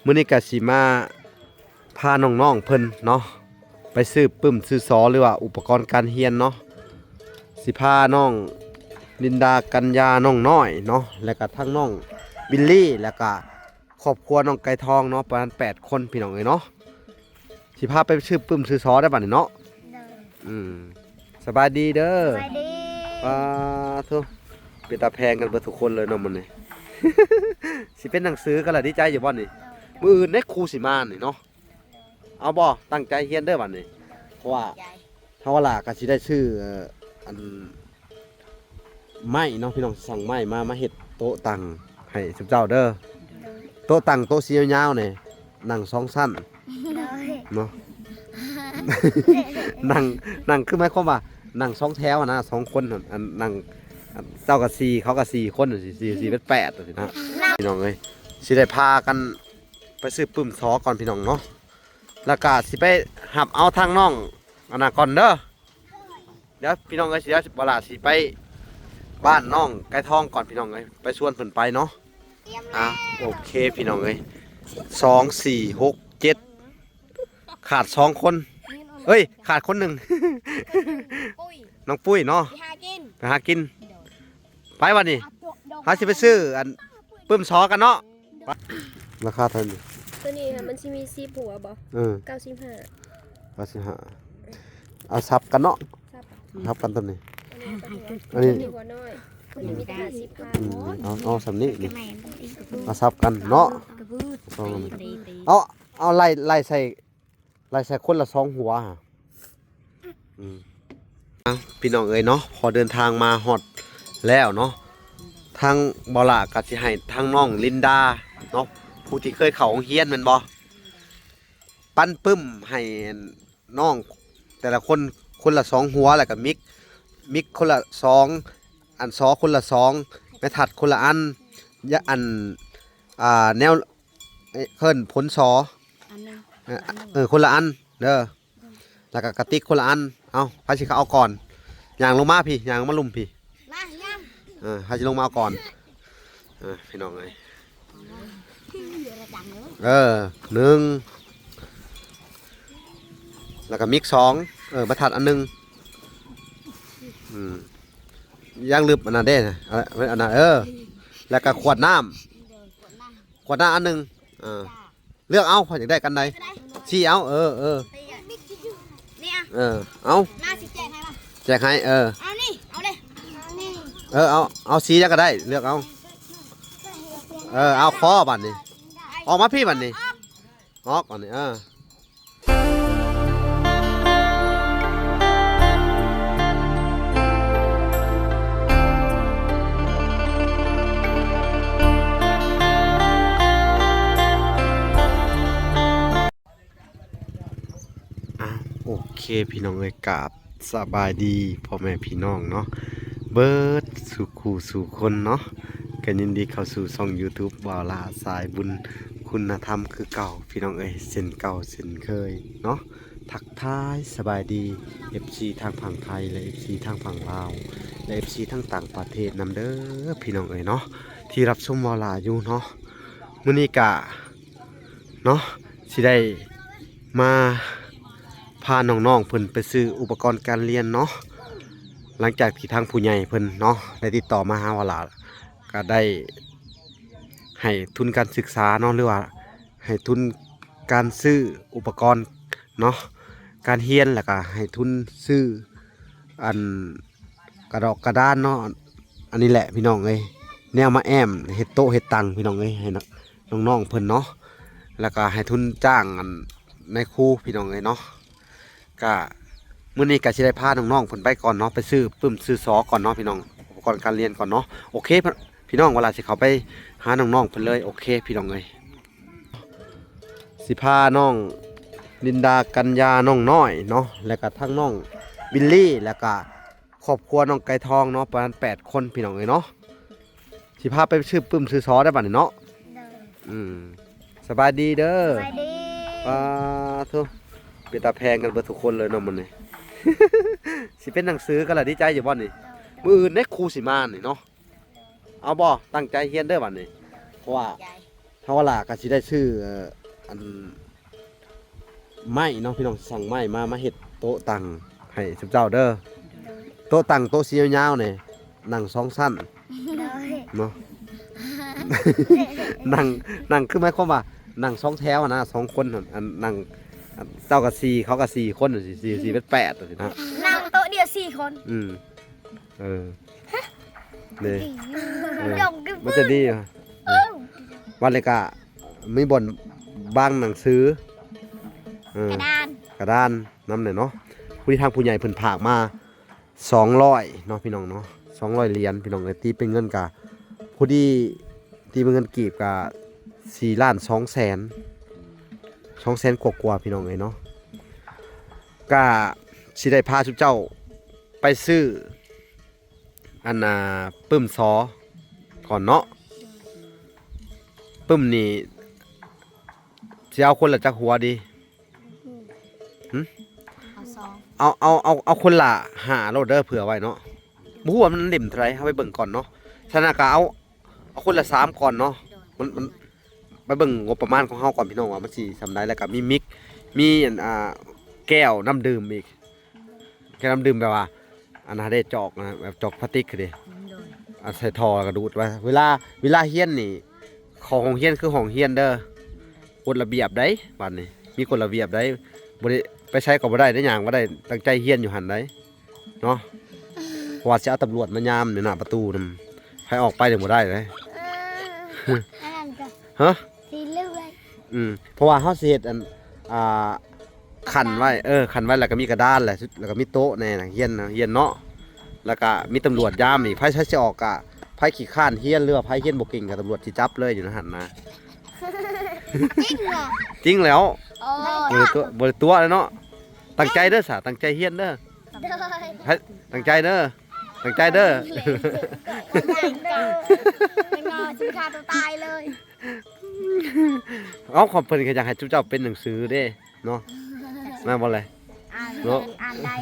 ມື້ນີ້ກະຊິມາພານ້ອງໆເພິ່ນເນາະ ໄປຊື້ປຶ້ມຊື້ຊໍ ຫຼືວ່າອຸປະກອນການຮຽນເນາະ. ຊິພານ້ອງລິນດາ ກັນຍາ ນ້ອງນ້ອຍເນາະ ແລ້ວກະທັງນ້ອງບິນລີ ແລ້ວກະຄອບຄົວນ້ອງໄກ່ທອງເນາະ ປະມານແປດຄົນພີ່ນ້ອງເອີຍເນາະ. ຊິພາໄປຊື້ປຶ້ມຊື້ຊໍໄດ້ບັດນີ້ເນາະ. ໂດຍ ອືມ ສະບາຍດີເດີ. ສະບາຍດີ. ປາໂທ້ ເປັນຕາແພງກັນເບິດທຸກຄົນເລີຍເນາະມື້ນີ້. ຊິເປັນໜັງສືກັນລະ ດີໃຈຢູ່ບໍ່ນີ້? ໂດຍ ມື້ອື່ນເດ້ຄູຊິມານີ້ເນາະ. ເອົາບໍ່? ຕັ້ງໃຈຮຽນເດີບັດນີ້ ເພາະວ່າ ໃຈ ເຮົາວ່າຫຼ້າກໍຊິໄດ້ຊື້ ເອີ ອັນ ໄມ້ເນາະພີ່ນ້ອງ ສັ່ງໄມ້ມາ ມາເຮັດໂຕະຕັ່ງໃຫ້ຊຸມເຈົ້າເດີ. ໂຕະຕັ່ງ ໂຕະສີຍາວໆນີ້ ນັ່ງສອງຊັ້ນ ໂດຍ ເນາະ. ນັ່ງ ນັ່ງຄືໝາຍຄວາມວ່ານັ່ງສອງແຖວຫັ້ນນະ ສອງຄົນຫັ້ນ ອັນນັ່ງ ອັນເຈົ້າກໍສີ່ ເຂົາກໍສີ່ຄົນ ສີ່ ສີ່ເປັນແປດ ຈັ່ງຊີ້ນະ ພີ່ນ້ອງເອີຍ. ຊິໄດ້ພາກັນໄປຊື້ປຶ້ມຊໍກ່ອນພີ່ນ້ອງເນາະ ແລ້ວກະຊິໄປຮັບເອົາທາງນ້ອງອັນນັ້ນກ່ອນເດີ. ດຽວພີ່ນ້ອງເອີຍ ດຽວບໍ່ຫຼ້າຊິໄປບ້ານນ້ອງໄກ່ທອງກ່ອນພີ່ນ້ອງເອີຍ ໄປຊວນເພິ່ນໄປເນາະ. ອ່າ ໂອເຄພີ່ນ້ອງເອີຍ ສອງ ສີ່ ຫົກ ເຈັດ ຂາດສອງຄົນ ເອີຍ ຂາດຄົນໜຶ່ງ ປຸ້ຍ ນ້ອງປຸ້ຍເນາະ ໄປຫາກິນ ໄປຫາກິນ ໂດຍ ໄປບັດນີ້ ເຮົາຊິໄປຊື້ອັນປຶ້ມຊໍກັນເນາະ. ລາຄາເທົ່ານີ້ ຕົວນີ້ມັນຊິມີສິບຫົວບໍ່? ເອີ ເກົ້າສິບຫ້າ ເກົ້າສິບຫ້າ. ເອົາສັບກັນເນາະ ສັບ ສັບກັນຕົວນີ້. ອັນນີ້ ອັນນີ້ຫົວນ້ອຍ ຕົວນີ້ມີແຕ່ຫ້າສິບພັນ. ອືມ ເອົາ ເອົາສ່ຳນີ້ນີ້ ເອົາສັບກັນເນາະ. ເອົາ ເອົາໄລ່ ໄລ່ໃສ່ ໄລ່ໃສ່ຄົນລະສອງຫົວ. ອືມ ອ່ະ ພີ່ນ້ອງເອີຍເນາະ ພໍເດີນທາງມາຮອດແລ້ວເນາະ ທາງບໍ່ຫຼ້າກໍຊິໃຫ້ທາງນ້ອງລິນດາເນາະ ຜູ້ທີ່ເຄີຍເຂົ້າໂຮງຮຽນແມ່ນບໍ່ ປັນປຶ້ມໃຫ້ນ້ອງແຕ່ລະຄົນ ຄົນລະສອງຫົວ ແລ້ວກໍມິກ ມິກຄົນລະສອງ ອັນ ຊໍຄົນລະສອງ ໄມ້ທັດຄົນລະອັນ ຍາ ອັນ ອ່າ ແນວ ເອີ້ນຜົນຊໍ ອັນໜຶ່ງ ເອີ ອັນໜຶ່ງ ເອີ ຄົນລະອັນເດີ ແລ້ວກໍກະຕິກຄົນລະອັນ. ເອົາ ໃຜຊິເຂົ້າເອົາກ່ອນ? ຍ່າງລົງມາພີ້ ຍ່າງລົງມາລຸ່ມພີ້ ມາຍ່າງ ເອີ ໃຜຊິລົງມາເອົາກ່ອນ? ເອີ ພີ່ນ້ອງເອີຍ ເອີ ໜຶ່ງ ແລ້ວກໍມິກສອງ ເອີ ບັດທັດອັນໜຶ່ງ ອືມ ຢ່າງລຶບອັນນັ້ນເດ້ ອັນນັ້ນ ເອີ ແລ້ວກໍຂວດນ້ຳ ຂວດນ້ຳອັນໜຶ່ງ ເອີ ເລືອກເອົາ ຂ້ອຍຢາກໄດ້ກັນໃດ ຊີ້ເອົາ ເອີ ເອີ ເອີ ເອົາ ມາຊິແຈກໃຫ້ ແຈກໃຫ້ ເອີ ເອົານີ້ ເອົາເລີຍ ເອີ ເອົາ ເອົາສີຫຍັງກໍໄດ້ ເລືອກເອົາ ເອີ ເອົາ ຂໍບັດນີ້ ອອກມາພີ້ບັດນີ້ ອອກ ອອກອັນນີ້ ເອີ. ອ່ະ ໂອເຄ ພີ່ນ້ອງເອີຍ ກາບສະບາຍດີພໍ່ແມ່ພີ່ນ້ອງເນາະ ເບິດສູ່ຄູ່ສູ່ຄົນເນາະ ກໍຍິນດີເຂົ້າສູ່ຊ່ອງຢູທູບ ບ່າວຫຼ້າສາຍບຸນຄຸນນະທຳຄືເກົ່າ ພີ່ນ້ອງເອີຍ ເຊັ່ນເກົ່າເຊັ່ນເຄີຍເນາະ. ທັກທາຍສະບາຍດີ ເອັຟຊີ ທັງຝັ່ງໄທ ແລະ ເອັຟຊີ ທັງຝັ່ງລາວ ແລະ ເອັຟຊີ ທັງຕ່າງປະເທດນຳເດີ ພີ່ນ້ອງເອີຍເນາະ ທີ່ຮັບຊົມບ່າວຫຼ້າຢູ່ເນາະ. ມື້ນີ້ກະເນາະ ຊິໄດ້ມາພານ້ອງໆເພິ່ນໄປຊື້ອຸປະກອນການຮຽນເນາະ ຫຼັງຈາກທີ່ທາງຜູ້ໃຫຍ່ເພິ່ນເນາະ ໄດ້ຕິດຕໍ່ມາຫາບ່າວຫຼ້າ ກະໄດ້ໃຫ້ທຶນການສຶກສາເນາະ ຫຼືວ່າໃຫ້ທຶນການຊື້ອຸປະກອນເນາະ ການຮຽນ ແລ້ວກະໃຫ້ທຶນຊື້ ອັນ ກະດອກກະດານເນາະ ອັນນີ້ແຫຼະພີ່ນ້ອງເອີຍ ແນວມາແອ້ມເຮັດໂຕະເຮັດຕັ່ງພີ່ນ້ອງເອີຍ ໃຫ້ນ້ອງໆເພິ່ນເນາະ ແລ້ວກະໃຫ້ທຶນຈ້າງ ອັນ ນາຍຄູພີ່ນ້ອງເອີຍເນາະ. ກະມື້ນີ້ກະຊິໄດ້ພານ້ອງໆເພິ່ນໄປກ່ອນເນາະ ໄປຊື້ປຶ້ມຊື້ຊໍກ່ອນເນາະພີ່ນ້ອງ ອຸປະກອນການຮຽນກ່ອນເນາະ. ໂອເຄພີ່ນ້ອງ ວ່າລະຊິເຂົ້າໄປຫານ້ອງໆເພິ່ນເລີຍ. ໂອເຄພີ່ນ້ອງເອີຍ ຊິພານ້ອງລິນດາ ກັນຍາ ນ້ອງນ້ອຍເນາະ ແລ້ວກະທັງນ້ອງບິນລີ ແລ້ວກະຄອບຄົວນ້ອງໄກ່ທອງເນາະ ປະມານແປດຄົນພີ່ນ້ອງເອີຍເນາະ. ຊິພາໄປຊື້ປຶ້ມຊື້ຊໍໄດ້ບັດນີ້ເນາະ. ໂດຍ ອືມ ສະບາຍດີເດີ. ສະບາຍດີ. ປາໂທ້ ເປັນຕາແພງກັນເບິດທຸກຄົນເລີຍເນາະມື້ນີ້. ຊິເປັນໜັງສືກັນລະ ດີໃຈຢູ່ບໍ່ນີ້? ໂດຍ ມື້ອື່ນເດ້ຄູຊິມານີ້ເນາະ. ເອົາບໍ່? ຕັ້ງໃຈຮຽນເດີບັດນີ້ ເພາະວ່າ ໃຈ ເຮົາວ່າຫຼ້າກໍຊິໄດ້ຊື້ ເອີ ອັນ ໄມ້ເນາະພີ່ນ້ອງ ສັ່ງໄມ້ມາ ມາເຮັດໂຕະຕັ່ງໃຫ້ຊຸມເຈົ້າເດີ. ໂຕະຕັ່ງໂຕະສີຍາວໆນີ້ ນັ່ງສອງຊັ້ນ ໂດຍ ເນາະ ນັ່ງ ນັ່ງ ຄືໝາຍຄວາມວ່ານັ່ງສອງແຖວຫັ້ນນະ ສອງຄົນຫັ້ນ ອັນນັ່ງ ອັນເຈົ້າກໍສີ່ ເຂົາກໍສີ່ຄົນ ສີ່ ສີ່ເປັນແປດຈັ່ງຊີ້ນະ ນັ່ງໂຕະດຽວສີ່ຄົນ ອືມ ເອີ ເດ້ ເອີ ມັນຈະດີຢູ່ ເອີ ວັດເລີຍກະມີບ່ອນວາງໜັງສື ເອີ ກະດານ ກະດານນຳແດ່ເນາະ. ຜູ້ທີ່ທາງຜູ້ໃຫຍ່ເພິ່ນຝາກມາສອງຮ້ອຍເນາະ ພີ່ນ້ອງເນາະ ສອງຮ້ອຍຫຼຽນ ພີ່ນ້ອງເອີຍ ຕີເປັນເງິນກະ ພໍດີ ຕີເປັນເງິນກີບກະສີ່ລ້ານສອງແສນ ສອງແສນກວ່າໆ ພີ່ນ້ອງເອີຍເນາະ. ກະຊິໄດ້ພາຊຸມເຈົ້າໄປຊື້ ອັນນ່າ ປຶ້ມຊໍກ່ອນເນາະ. ປຶ້ມນີ້ຊິເອົາຄົນລະຈັກຫົວດີ? ຫຶ? ເອົາສອງ ເອົາ ເອົາ ເອົາ ເອົາຄົນລະຫ້າໂລດເດີ ເຜື່ອໄວ້ເນາະ. ບໍ່ຮູ້ວ່າມັນເຫຼັ້ມເທົ່າໃດ ເຮົາໄປເບິ່ງກ່ອນເນາະ. ສະນັ້ນກະເອົາ ເອົາຄົນລະສາມກ່ອນເນາະ. ມັນ ມັນ ໄປເບິ່ງງົບປະມານຂອງເຮົາກ່ອນ ພີ່ນ້ອງ ວ່າມັນຊິສ່ຳໃດ ແລ້ວກະມີມິກ ມີອັນ ອ່າ ແກ້ວນ້ຳດື່ມອີກ ແກ້ວນ້ຳດື່ມແບບວ່າ ອັນນັ້ນເດ້ ຈອກນະ ແບບຈອກພລາສຕິກເດ້ ໂດຍ ອັນໃສ່ທໍ່ແລ້ວກະດູດໄວ້. ເວລາ ເວລາຮຽນນີ້ ເຂົ້າຫ້ອງຮຽນຄືຫ້ອງຮຽນເດີ ກົດລະບຽບໃດ໋ ບາດນີ້ມີກົດລະບຽບໃດ໋ ບໍ່ໄດ້ໄປໃສກໍບໍ່ໄດ້ ໄດ້ຫຍັງບໍ່ໄດ້ ຕັ້ງໃຈຮຽນຢູ່ຫັ້ນໃດ໋ ເນາະ ເພາະວ່າຊິເອົາຕຳຫຼວດມາຍາມຢູ່ໜ້າປະຕູນຳ ໃຜອອກໄປນີ້ບໍ່ໄດ້ເດ້. ເອີ ອັນນັ້ນກໍ ຮະ? ສີເຫຼືອງ ອືມ ເພາະວ່າເຮົາຊິເຮັດອັນ ອ່າ ຂັ້ນໄວ້ ເອີ ຂັ້ນໄວ້ ແລ້ວກໍມີກະດານ ແລ້ວ ແລ້ວກໍມີໂຕະແດ່ ນັກຮຽນ ນັກຮຽນເນາະ ແລ້ວກໍມີຕຳຫຼວດຍາມອີກ. ໃຜ ໃຜຊິອອກກະ ໃຜຂີ້ຄ້ານຮຽນ ຫຼືວ່າໃຜຮຽນບໍ່ເກັ່ງກະຕຳຫຼວດຊິຈັບເລີຍຢູ່ໃນຫັ້ນນະ. ຈິງບໍ່? ຈິງແລ້ວ ໂອ້ ບໍ່ໄດ້ຕົວະ ບໍ່ໄດ້ຕົວະເລີຍເນາະ. ຕັ້ງໃຈເດີສາ ຕັ້ງໃຈຮຽນເດີ ໂດຍ ໃຫ້ຕັ້ງໃຈເດີ ຕັ້ງໃຈເດີ ເປັນງໍຊິຂ້າຕົວຕາຍເລີຍ. ເອົາ ຂອງເພິ່ນກໍຢາກໃຫ້ຊຸມເຈົ້າເປັນໜັງສືເດ້ເນາະ ແມ່ນບໍ່ແລະ? ອ່ານ ເນາະ ອ່ານໄດ້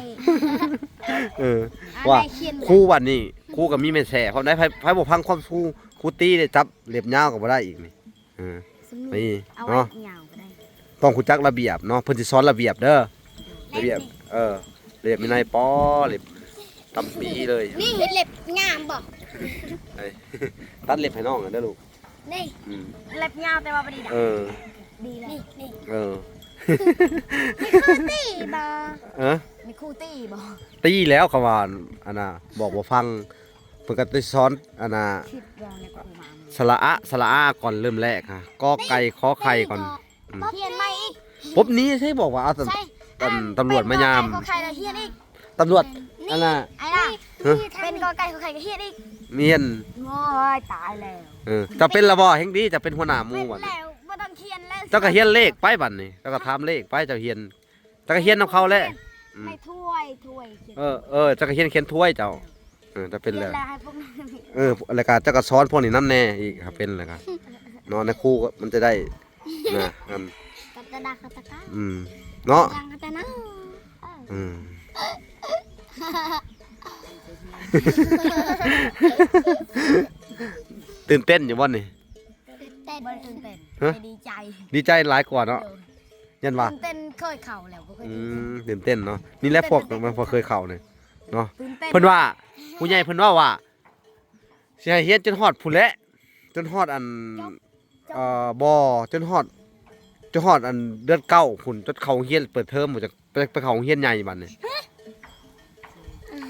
ເອີ ອ່ານ ວ່າ ໄດ້ຂຽນ ຄູບັດນີ້ ຄູກໍມີແມ່ນແຊະພ້ອມໄດ໋. ໃຜ ໃຜບໍ່ຟັງຄວາມຄູ ຄູຕີເດ້ ຈັບເລັບຍາວກໍບໍ່ໄດ້ອີກນີ້. ເອີ ນີ້ ເອົາໄວ້ ເນາະ ຍາວກໍໄດ້ ຕ້ອງຮູ້ຈັກລະບຽບເນາະ. ເພິ່ນຊິສອນລະບຽບເດີ ລະບຽບ ເອີ ລະບຽບວິໄນ ປໍ ເລັບຕຳປີເລີຍ. ນີ້ເລັບງາມບໍ່? ເອີ ຕັດເລັບໃຫ້ນ້ອງເດີລູກ. ນີ້ ອືມ ເລັບຍາວແຕ່ວ່າບໍ່ໄດ້ດັດ. ເອີ ດີແລ້ວ ນີ້ ນີ້ ເອີ ມີຄູຕີບໍ່? ເອີ ມີຄູຕີບໍ່? ຕີແລ້ວ ເຂົາວ່າ ອັນນ່າ ບອກບໍ່ຟັງ. ເພິ່ນກໍໄດ້ສອນ ອັນນ່າ ສະຫຼະອະ ສະຫຼະອາກ່ອນເລີ່ມແລກ ກ ໄກ່ ຂໍໄຂ່ກ່ອນ. ອືມ ຮຽນໃໝ່ອີກ ປົບນີ້ໃຊ່ ບອກວ່າເອົາຕຳ ຕຳຫຼວດມາຍາມ ກ ໄກ່ ຂໍໄຂ່ ແລ້ວຮຽນອີກ. ຕຳຫຼວດ ນີ້ ອັນນ່າ ອັນນ່າ ຮະ? ເປັນ ກ ໄກ່ ຂໍໄຂ່ ກໍຮຽນອີກ ຮຽນ. ໂອ້ຍ ຕາຍແລ້ວ. ເອີ ເຈົ້າເປັນລະບໍ່? ແຮ່ງດີ ເຈົ້າເປັນຫົວໜ້າໝູ່ບັດນີ້. ເປັນແລ້ວ ບໍ່ຕ້ອງຮຽນແລ້ວ. ເຈົ້າກໍຮຽນເລກໄປບັດນີ້ ເຈົ້າກໍຖາມເລກໄປ ເຈົ້າຮຽນ ເຈົ້າກໍຮຽນນຳເຂົາແຫຼະ. ອືມ ໃນຖ້ວຍ ຖ້ວຍ ເອີ ເອີ ເຈົ້າກໍຮຽນຂຽນຖ້ວຍເຈົ້າ. ເອີ ເຈົ້າເປັນແລ້ວ ຮຽນແລ້ວໃຫ້ພວກນັ້ນ ເອີ ແລ້ວກໍເຈົ້າກໍສອນພວກນີ້ນຳແດ່ອີກ ຖ້າເປັນແລ້ວກໍເນາະ. ໃນຄູກໍມັນຈະໄດ້ນະ ອັນ ກັດຕະດາ ກັດຕະກາ ອືມ ເນາະ ຍັງກັດຕະນາ ອືມ ຕື່ນເຕັ້ນຢູ່ບໍ່ນີ້? ຕື່ນເຕັ້ນ ບໍ່ໄດ້ຕື່ນເຕັ້ນ ຮະ? ແຕ່ດີໃຈ ດີໃຈຫຼາຍກວ່າເນາະ. ໂດຍ ຢ້ານວ່າ ຕື່ນເຕັ້ນເຄີຍເຂົ້າແລ້ວ ບໍ່ເຄີຍ ອືມ ຕື່ນເຕັ້ນເນາະ. ນີ້ແຫຼະ ພວກ ພວກເຄີຍເຂົ້ານີ້ເນາະ ຕື່ນເຕັ້ນ. ເພິ່ນວ່າ ຜູ້ໃຫຍ່ເພິ່ນເວົ້າວ່າ ຊິໃຫ້ຮຽນຈົນຮອດພຸ້ນແຫຼະ ຈົນຮອດອັນ ເອີ ບໍ່ ຈົນຮອດ ຈົນຮອດອັນເດືອນເກົ້າພຸ້ນ ຈົນເຂົ້າໂຮງຮຽນເປີດເທີມ ຈະໄປ ໄປເຂົ້າໂຮງຮຽນໃຫຍ່ບັດນີ້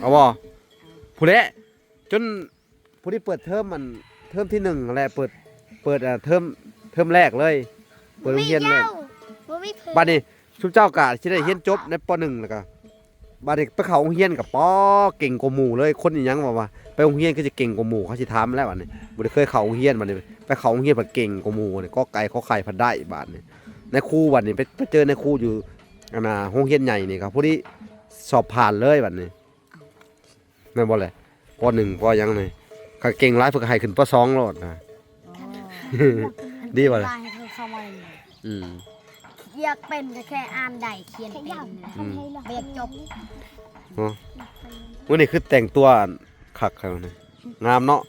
ເອົາບໍ່? ພຸ້ນແຫຼະ ຈົນ ພໍດີເປີດເທີມ ອັນ ເທີມທີໜຶ່ງຫັ້ນແຫຼະ ເປີດ ເປີດ ເອີ ເທີມ ເທີມແລກເລີຍ ເປີດໂຮງຮຽນເລີຍ. ບໍ່ມີເພື່ອນ ບັດນີ້ຊຸມເຈົ້າກະຊິໄດ້ຮຽນຈົບໃນ ປໍໜຶ່ງ ແລ້ວກະ ບັດນີ້ໄປເຂົ້າໂຮງຮຽນກະ ປໍ ເກັ່ງກວ່າໝູ່ເລີຍ. ຄົນອີຫຍັງວ່າ ວ່າໄປໂຮງຮຽນຄືຈະເກັ່ງກວ່າໝູ່ ເຂົາຊິຖາມແລ້ວ. ບັດນີ້ບໍ່ໄດ້ເຄີຍເຂົ້າໂຮງຮຽນ ບັດນີ້ໄປເຂົ້າໂຮງຮຽນບັດເກັ່ງກວ່າໝູ່ ກໍໄກ່ ຂໍໄຂ່ ພັດໄດ້. ບັດນີ້ນາຍຄູ ບັດນີ້ໄປ ໄປເຈີນາຍຄູຢູ່ ອັນນ່າ ໂຮງຮຽນໃຫຍ່ນີ້ ກໍພໍດີສອບຜ່ານເລີຍບັດນີ້. ແມ່ນບໍ່ແຫຼະ? ປໍໜຶ່ງ ປໍຫຍັງນີ້ ຄັນເກັ່ງຫຼາຍເພິ່ນກໍໃຫ້ຂຶ້ນ ປໍສອງ ໂລດນະ. ອໍ ດີບໍ່ລະ? ໃຫ້ເຂົາເຂົ້າມາເລີຍ. ອືມ ຢາກເປັນກໍແຄ່ອ່ານໄດ້ຂຽນເປັນນີ້ແຫຼະ ອືມ ບໍ່ຢາກຈົບ. ເນາະ ມື້ນີ້ຄືແຕ່ງຕົວຄັກແທ້ນີ້ ງາມເນາະ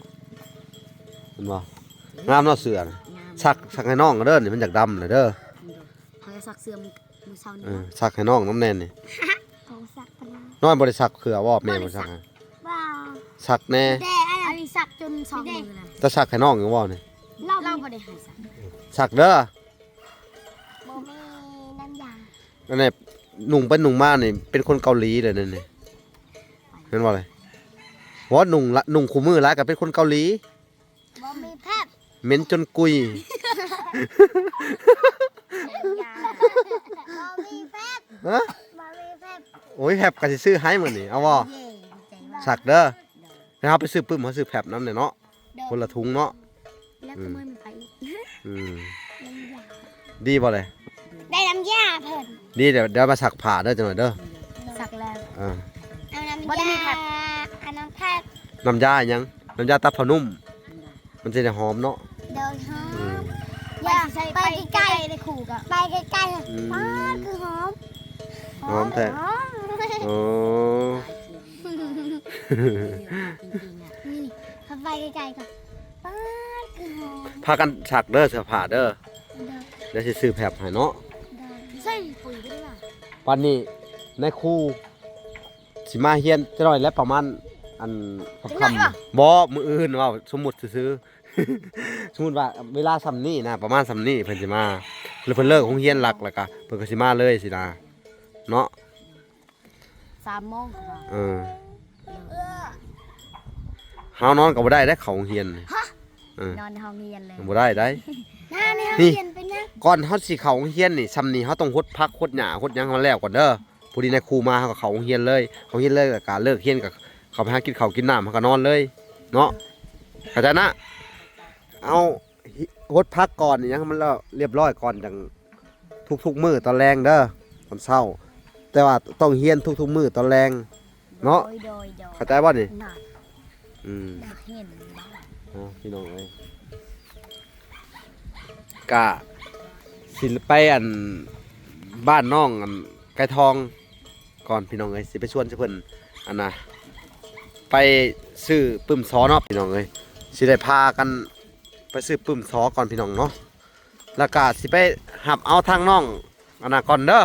ເຫັນບໍ່? ງາມເນາະ ເສື້ອນະ ງາມ ຊັກ ຊັກໃຫ້ນ້ອງເດີ ນີ້ມັນຢາກດຳແລ້ວເດີ. ເຮົາຈະຊັກເສື້ອມື້ເຊົ້ານີ້ ເອີ ເນາະ ຊັກໃຫ້ນ້ອງນຳແດ່ນີ້. ເຮົາຊັກປານນັ້ນ ນ້ອຍບໍ່ໄດ້ຊັກເທື່ອບໍ່? ແມ່ບໍ່ຊັກໃຫ້. ບໍ່ ຊັກແດ່. ແຕ່ອັນ ອັນນີ້ຊັກຈົນສອງມື້ແລ້ວ. ຈະຊັກໃຫ້ນ້ອງຢູ່ບໍ່ນີ້? ລາວ ລາວບໍ່ໄດ້ໃຫ້ຊັກ. ຊັກເດີ. ບໍ່ມີນ້ຳຢາ. ອັນນີ້ນຸ່ງໄປນຸ່ງມານີ້ເປັນຄົນເກົາຫຼີເລີຍນີ້ ແມ່ນບໍ່ເລີຍ? ບໍ່ ນຸ່ງລະ ນຸ່ງຄູ່ມື້ຫຼາຍກໍເປັນຄົນເກົາຫຼີ. ບໍ່ມີແຟບ ເໝັນຈົນກຸຍ. ບໍ່ມີແຟບ. ຮະ? ບໍ່ມີແຟບ. ໂອ້ຍ ແຟບກໍຊິຊື້ໃຫ້ມື້ນີ້ ເອົາບໍ່? ເຢ້ ດີໃຈວ່າ ຊັກເດີ. ແລ້ວເຮົາໄປຊື້ປຶ້ມ ເຮົາຊື້ແຟບນຳແດ່ເນາະ. ໂດຍ ຄົນລະຖົງເນາະ. ແລ້ວກໍ ອືມ ເມື່ອມັນໄປອີກ. ອືມ ນ້ຳຢາ ດີບໍ່ເລີຍ? ໄດ້ນ້ຳຢາເພິ່ນ. ດີ ດຽວ ດຽວມາຊັກຜ້າເດີ ຈັກໜ່ອຍເດີ. ຊັກແລ້ວ ເອີ ເອົານ້ຳ ບໍ່ໄດ້ມີ ຢາ ແຟບ ເອົານ້ຳແຟບ. ນ້ຳຢາຫຍັງ? ນ້ຳຢາຕັດຜ້ານຸ່ມ. ມັນຊິໄດ້ຫອມເນາະ. ໂດຍ ຫອມ. ອືມ ຢາກ ໄປ ໄປ ໄປ ໄກ ໄປ ໄກ ໄປ ໄກ ອືມ ປາດ ຄືຫອມ ຫອມແທ້. ຫອມ ໂອ້ ນີ້ ເຂົ້າໄປໃກ້ໆ ກໍ ປາດ ຄືຫອມ. ພາກັນຊັກເດີ ເສື້ອຜ້າເດີ. ໂດຍ ດຽວຊິຊື້ແຟບໃຫ້ເນາະ. ໂດຍ ໃສ່ປຸ໋ຍກໍໄດ້ວ່າ. ປານນີ້ນາຍຄູຊິມາຮຽນຈັກໜ້ອຍແລ້ວ ປະມານ ອັນ ຄ່ຳໆ. ບໍ່ ມື້ອື່ນ ເວົ້າສົມມຸດຊື່ໆ. ສົມມຸດວ່າເວລາສ່ຳນີ້ນະ ປະມານສ່ຳນີ້ເພິ່ນຊິມາ ຫຼືເພິ່ນເລີກໂຮງຮຽນຫຼັກ ແລ້ວກະເພິ່ນກໍຊິມາເລີຍຊີ້ນະ ເນາະ. ສາມໂມງ ເອີ ເຮົານອນກໍບໍ່ໄດ້ເດ້ ເຂົ້າໂຮງຮຽນ. ຮະ? ເອີ ນອນໃນຫ້ອງຮຽນເລີຍ ບໍ່ໄດ້ໃດ໋. ນອນໃນຫ້ອງຮຽນເປັນຫຍັງ? ກ່ອນເຮົາຊິເຂົ້າໂຮງຮຽນນີ້ ສ່ຳນີ້ເຮົາຕ້ອງຫົດຜັກ ຫົດຫຍ້າ ຫົດຫຍັງໃຫ້ມັນແລ້ວກ່ອນເດີ. ພໍດີນາຍຄູມາ ເຮົາກໍເຂົ້າໂຮງຮຽນເລີຍ ເຂົ້າໂຮງຮຽນເລີຍ ແລ້ວກໍເລີກຮຽນກໍເຂົ້າໄປຫາກິນເຂົ້າກິນນ້ຳ ເຮົາກໍນອນເລີຍເນາະ. ເຂົ້າໃຈນະ? ເອົາ ຫົດຜັກກ່ອນ ອີຫຍັງໃຫ້ມັນລຽບຮ້ອຍກ່ອນ ຈັ່ງ ທຸກໆມື້ຕອນແລງເດີ ຕອນເຊົ້າ. ແຕ່ວ່າຕ້ອງຮຽນທຸກໆມື້ຕອນແລງເນາະ. ໂດຍ ໂດຍ ໂດຍ ເຂົ້າໃຈບໍ່ນີ້? ນະ ອືມ ຢາກເຫັນ. ເອົາ ພີ່ນ້ອງເອີຍ ກະຊິໄປ ອັນ ບ້ານນ້ອງ ອັນ ໄກ່ທອງກ່ອນ ພີ່ນ້ອງເອີຍ. ຊິໄປຊວນເພິ່ນ ອັນນະ ໄປຊື້ປຶ້ມຊໍເນາະ ພີ່ນ້ອງເອີຍ. ຊິໄດ້ພາກັນ ໄປຊື້ປຶ້ມຊໍກ່ອນ ພີ່ນ້ອງເນາະ. ແລ້ວກະຊິໄປຮັບເອົາທາງນ້ອງອັນນະກ່ອນເດີ.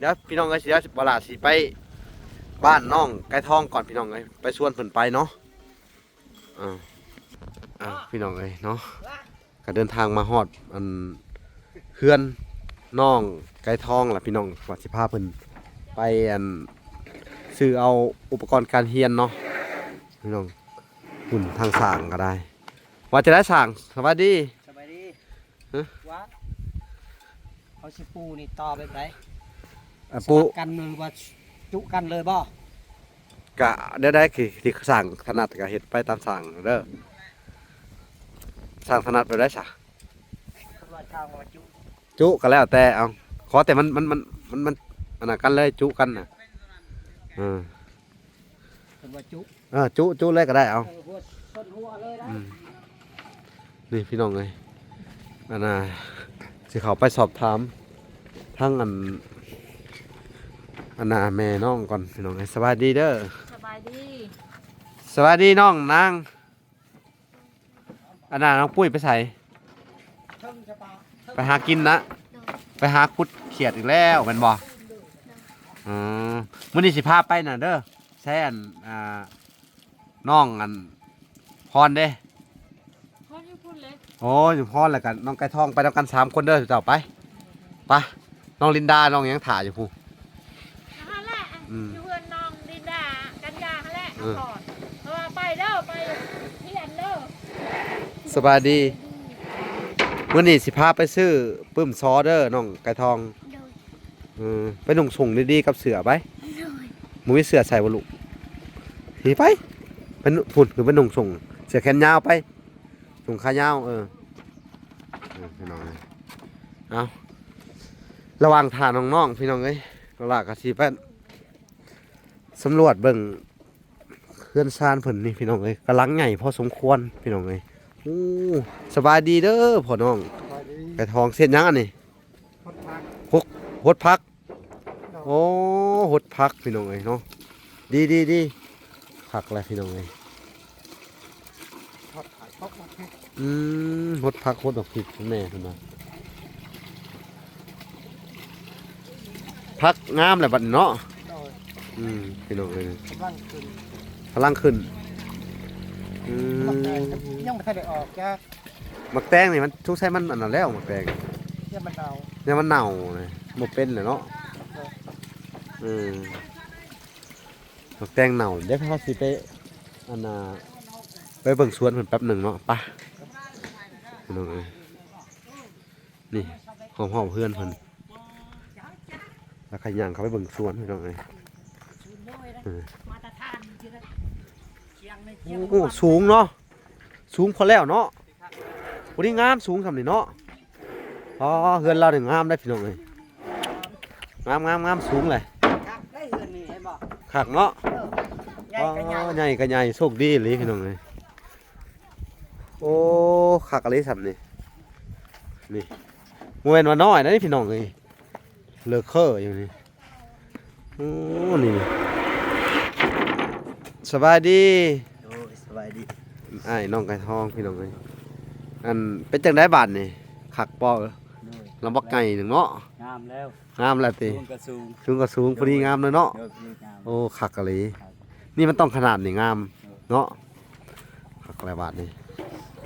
ດຽວພີ່ນ້ອງເອີຍ ດຽວບໍ່ຫຼ້າຊິໄປບ້ານນ້ອງໄກ່ທອງກ່ອນ ພີ່ນ້ອງເອີຍ ໄປຊວນເພິ່ນໄປເນາະ. ເອົາ ເອົາ ພີ່ນ້ອງເອີຍເນາະ ກະເດີນທາງມາຮອດ ອັນ ເຮືອນນ້ອງໄກ່ທອງລະ ພີ່ນ້ອງ ວ່າຊິພາເພິ່ນໄປ ອັນ ຊື້ເອົາອຸປະກອນການຮຽນເນາະ ພີ່ນ້ອງ. ຫຸ່ນທາງສ້າງກໍໄດ້. ວ່າຈະໄດ້ສ້າງ? ສະບາຍດີ. ສະບາຍດີ. ຮະ? ວ່າເຮົາຊິປູນີ້ຕໍ່ແບບໃດ? ອ່າ ປູ ສະຫຼັບກັນ ຫຼືວ່າຈຸກັນເລີຍບໍ່? ກະແນວໃດທີ່ ທີ່ຊ່າງຖະໜັດກໍເຮັດໄປຕາມຊ່າງເດີ. ຊ່າງຖະໜັດແບບໃດຊະ? ຄັນວ່າຊ່າງວ່າຈຸ ຈຸກໍແລ້ວແຕ່ ເອົາ ຂໍແຕ່ມັນ ມັນ ມັນ ມັນ ມັນ ອັນນັ້ນກັນເລີຍ ຈຸກັນນະ. ເອີ ເພິ່ນວ່າຈຸ ເອີ ຈຸ ຈຸເລີຍກໍໄດ້ ເອົາ ເອີ ຫົວ ຕົ້ນຫົວເລີຍນະ. ອືມ ນີ້ພີ່ນ້ອງເອີຍ ອັນນ່າ ຊິເຂົ້າໄປສອບຖາມທາງ ອັນ ອັນນ່າ ແມ່ນ້ອງກ່ອນ ພີ່ນ້ອງເອີຍ. ສະບາຍດີເດີ. ສະບາຍດີ. ສະບາຍດີນ້ອງນາງ. ອັນນ່າ ນ້ອງປຸ້ຍໄປໃສ? ໄປຫາກິນນະ? ໂດຍ ໄປຫາຂຸດຂຽດອີກແລ້ວແມ່ນບໍ່? ອືມ ມື້ນີ້ຊິພາໄປນະເດີ. ໃສ ອັນ ອ່າ ນ້ອງ ອັນ ພອນເດ້? ພອນຢູ່ພຸ້ນເລີຍ. ໂອ້ ຢູ່ພອນ ແລ້ວກໍນ້ອງໄກ່ທອງ ໄປນຳກັນສາມຄົນເດີເຈົ້າ. ໄປ ໄປ ນ້ອງລິນດາ ນ້ອງຫຍັງຖ້າຢູ່ພຸ້ນ. ຫັ້ນແຫຼະ ອືມ ຢູ່ເຮືອນນ້ອງລິນດາ ກັນຍາຫັ້ນແຫຼະ. ເອີ ເພາະວ່າໄປເດີ ໄປຮຽນເດີ. ສະບາຍດີ. ມື້ນີ້ຊິພາໄປຊື້ປຶ້ມຊໍເດີ ນ້ອງໄກ່ທອງ. ໂດຍ. ເອີ ໄປນຸ່ງສົ້ງດີໆກັບເສື້ອໄປ. ໂດຍ. ບໍ່ມີເສື້ອໃສ່ບໍ່ລູກ? ນີ້ໄປ ໄປນຸ່ງ ພຸ້ນ ຄືໄປນຸ່ງສົ້ງເສື້ອແຂນຍາວໄປ. ຖົງຂາຍາວ. ເອີ ເອີ ພີ່ນ້ອງເອີຍ ເອົາ ລະຫວ່າງຖ້ານ້ອງໆ ພີ່ນ້ອງເອີຍ ນ້ອງຫຼ້າກໍຊິໄປສຳຫຼວດເບິ່ງເຮືອນຊານເພິ່ນນີ້ ພີ່ນ້ອງເອີຍ ກຳລັງໃຫຍ່ພໍສົມຄວນ ພີ່ນ້ອງເອີຍ. ໂອ້ ສະບາຍດີເດີພໍ່ນ້ອງ. ສະບາຍດີ. ໄກ່ທອງ ເຮັດຫຍັງອັນນີ້? ຫົດຜັກ. ຫົດ ຫົດຜັກ. ໂອ້ ຫົດຜັກ ພີ່ນ້ອງເອີຍເນາະ. ດີໆໆ ຄັກແຫຼະ ພີ່ນ້ອງເອີຍ. ຫົດຜັກ ຫົດຜັກ. ອືມ ຫົດຜັກຫົດດອກພິກແມ່ເພິ່ນວ່າ ຜັກງາມແລ້ວບັດນີ້ເນາະ. ໂດຍ ອືມ ພີ່ນ້ອງເອີຍ ກຳລັງຂຶ້ນ ກຳລັງຂຶ້ນ. ອືມ ໝາກແຕງກໍຍັງບໍ່ທັນໄດ້ອອກຈັກ ໝາກແຕງນີ້ມັນສົງໄສມັນອັນນັ້ນແລ້ວ ໝາກແຕງ ຢ້ານມັນເນົ່າ ຢ້ານມັນເນົ່ານະ ບໍ່ເປັນແລ້ວເນາະ. ໂດຍ ອືມ ໝາກແຕງເນົ່າ ດຽວເຮົາຊິໄປ ອັນນ່າ ໄປເບິ່ງສວນເພິ່ນແປັບໜຶ່ງເນາະ ໄປ ພີ່ນ້ອງເອີຍ. ນີ້ ຮອບໆເຮືອນເພິ່ນ ແລ້ວກໍຍ່າງເຂົ້າໄປເບິ່ງສວນ ພີ່ນ້ອງເອີຍ. ເອີ ໂອ້ ສູງເນາະ ສູງພໍແລ້ວເນາະ. ຜູ້ນີ້ງາມ ສູງສ່ຳນີ້ເນາະ. ອໍ ເຮືອນລາວນີ້ງາມເດ້ ພີ່ນ້ອງເອີຍ ງາມໆໆ ສູງເລີຍ. ຄັກເດ້ເຮືອນນີ້ ເຫັນບໍ່ ຄັກເນາະ. ເອີ ໃຫຍ່ກໍໃຫຍ່ ອໍ ໃຫຍ່ກໍໃຫຍ່ ໂຊກດີອີ່ຫຼີ ພີ່ນ້ອງເອີຍ. ໂອ້ ຄັກອີ່ຫຼີສ່ຳນີ້ ນີ້ ບໍ່ແມ່ນວ່ານ້ອຍນະ ພີ່ນ້ອງເອີຍ ເລີເຄີຢູ່ນີ້. ໂອ້ ນີ້ ສະບາຍດີ. ໂດຍ ສະບາຍດີ ອ້າຍນ້ອງໄກ່ທອງ ພີ່ນ້ອງເອີຍ. ອັນ ເປັນຈັ່ງໃດບາດນີ້ ຄັກບໍ່? ໂດຍ ລຳບັກໃຫຍ່ໜຶ່ງເນາະ. ງາມແລ້ວ ງາມແລ້ວຕິ ສູງກໍສູງ ສູງກໍສູງ ໂດຍ ພໍດີງາມເລີຍເນາະ. ໂດຍ ພໍດີງາມ ໂອ້ ຄັກອີ່ຫຼີ ຄັກ ນີ້ມັນຕ້ອງຂະໜາດນີ້ງາມ ໂດຍ ເນາະ. ຄັກແລ້ວບາດນີ້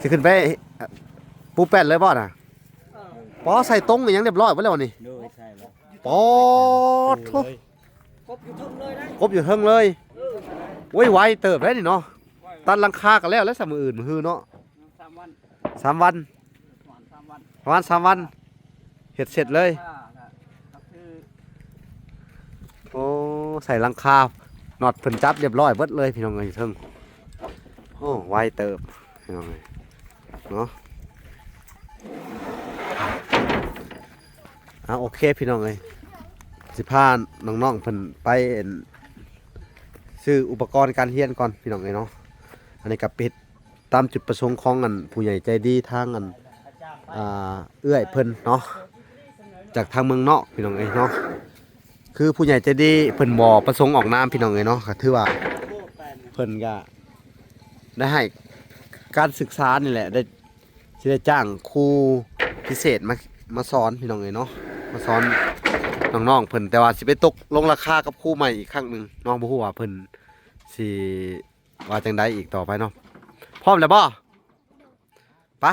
ຊິຂຶ້ນໄປ ເອີ ປູແປ້ນເລີຍບໍ່ນະ? ເອີ ປໍ ໃສ່ຕົງອີ່ຫຍັງຮຽບຮ້ອຍເບິດແລ້ວນີ້. ໂດຍ ໃສ່ແລ້ວ ປາດໂທ້ ກົບຢູ່ເທິງເລີຍນະ ກົບຢູ່ເທິງເລີຍ. ເອີ ໂອ້ຍ ໄວເຕີບເດ້ນີ້ເນາະ. ຕັດຫຼັງຄາກໍແລ້ວແລ້ວຊະ ມື້ອື່ນມື້ຮືເນາະ. ສາມວັນ ສາມວັນ ປະມານສາມວັນ ປະມານສາມວັນ ເຮັດເສັດເລີຍ. ອ່າ ກໍ ກໍຄື ໂອ້ ໃສ່ຫຼັງຄາ ນັອດເພິ່ນຈັບຮຽບຮ້ອຍເບິດເລີຍ ພີ່ນ້ອງເອີຍ ເທິງ. ໂອ້ ໄວເຕີບ ພີ່ນ້ອງເອີຍເນາະ. ອ່າ ໂອເຄ ພີ່ນ້ອງເອີຍ ຊິພານ້ອງໆເພິ່ນໄປ ອັນ ຊື້ອຸປະກອນການຮຽນກ່ອນ ພີ່ນ້ອງເອີຍເນາະ. ອັນນີ້ກໍເປັນ ຕາມຈຸດປະສົງຂອງອັນຜູ້ໃຫຍ່ໃຈດີທາງອັນ ອ່າ ເອື້ອຍເພິ່ນເນາະ ຈາກທາງເມືອງນອກ ພີ່ນ້ອງເອີຍເນາະ. ຄືຜູ້ໃຫຍ່ໃຈດີເພິ່ນບໍ່ປະສົງອອກນາມ ພີ່ນ້ອງເອີຍເນາະ ກໍຖືວ່າເພິ່ນກໍໄດ້ໃຫ້ການສຶກສານີ້ແຫຼະ ໄດ້ ຊິໄດ້ຈ້າງຄູພິເສດມາ ມາສອນ ພີ່ນ້ອງເອີຍເນາະ ມາສອນນ້ອງໆເພິ່ນ. ແຕ່ວ່າຊິໄປຕົກລົງລາຄາກັບຄູໃໝ່ອີກຄັ້ງໜຶ່ງເນາະ ບໍ່ຮູ້ວ່າເພິ່ນຊິ ວ່າຈັ່ງໃດອີກຕໍ່ໄປເນາະ. ພ້ອມແລ້ວບໍ່? ປະ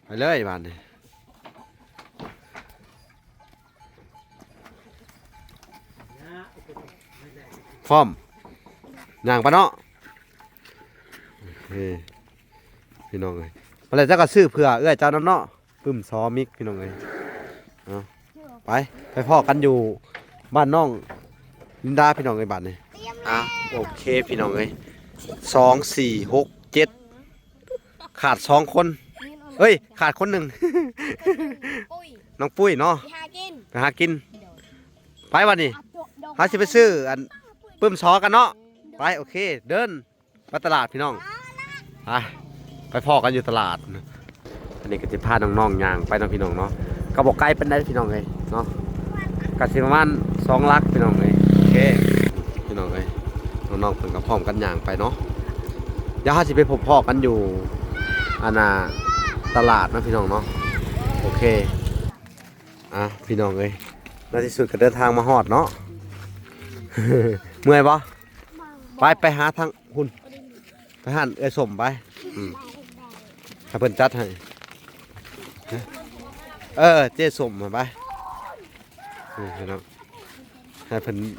ໄປເລີຍບາດນີ້. ພ້ອມ ຍ່າງໄປເນາະ. ເອີ ພີ່ນ້ອງເອີຍ ໄປແລ້ວ ເຈົ້າກໍຊື້ເພື່ອເອື້ອຍເຈົ້ານຳເນາະ. ປຶ້ມຊໍມິກ ພີ່ນ້ອງເອີຍ. ເອົາ ໄປ ໄປພໍ້ກັນຢູ່ບ້ານນ້ອງລິນດາ ພີ່ນ້ອງເອີຍ ບາດນີ້. ອ່ະ ໂອເຄ ພີ່ນ້ອງເອີຍ ສອງ ສີ່ ຫົກ ເຈັດ ຂາດສອງຄົນ ເອີຍ ຂາດຄົນໜຶ່ງ ນ້ອງປຸ້ຍເນາະ ໄປຫາກິນ ໄປຫາກິນ. ໄປບາດນີ້ ເຮົາຊິໄປຊື້ອັນປຶ້ມຊໍກັນເນາະ. ໄປ ໂອເຄ ເດີນ ໄປຕະຫຼາດພີ່ນ້ອງ ໄປ ໄປພໍ້ກັນຢູ່ຕະຫຼາດ. ອັນນີ້ກໍຊິພານ້ອງໆຍ່າງໄປເນາະພີ່ນ້ອງເນາະ ກໍບໍ່ໄກປານໃດພີ່ນ້ອງເອີຍເນາະ ກໍຊິປະມານສອງຫຼັກພີ່ນ້ອງເອີຍ. ໂອເຄ ພີ່ນ້ອງເອີຍ ນ້ອງໆເພິ່ນກໍພ້ອມກັນຍ່າງໄປເນາະ. ດຽວເຮົາຊິໄປພົບພໍ້ກັນຢູ່ ອັນນ່າ ຕະຫຼາດເນາະພີ່ນ້ອງເນາະ. ໂອເຄ ອ່ະ ພີ່ນ້ອງເອີຍ ໃນທີ່ສຸດກໍເດີນທາງມາຮອດເນາະ. ເມື່ອຍບໍ່? ໄປ ໄປຫາທາງ ພຸ້ນ ໄປຮ້ານເອື້ອຍສົມໄປ. ອືມ ໃຫ້ເພິ່ນຈັດໃຫ້ ເອີ ເຈ້ສົມໄປ. ນີ້ພີ່ນ້ອງ ໃຫ້ເພິ່ນ ນີ້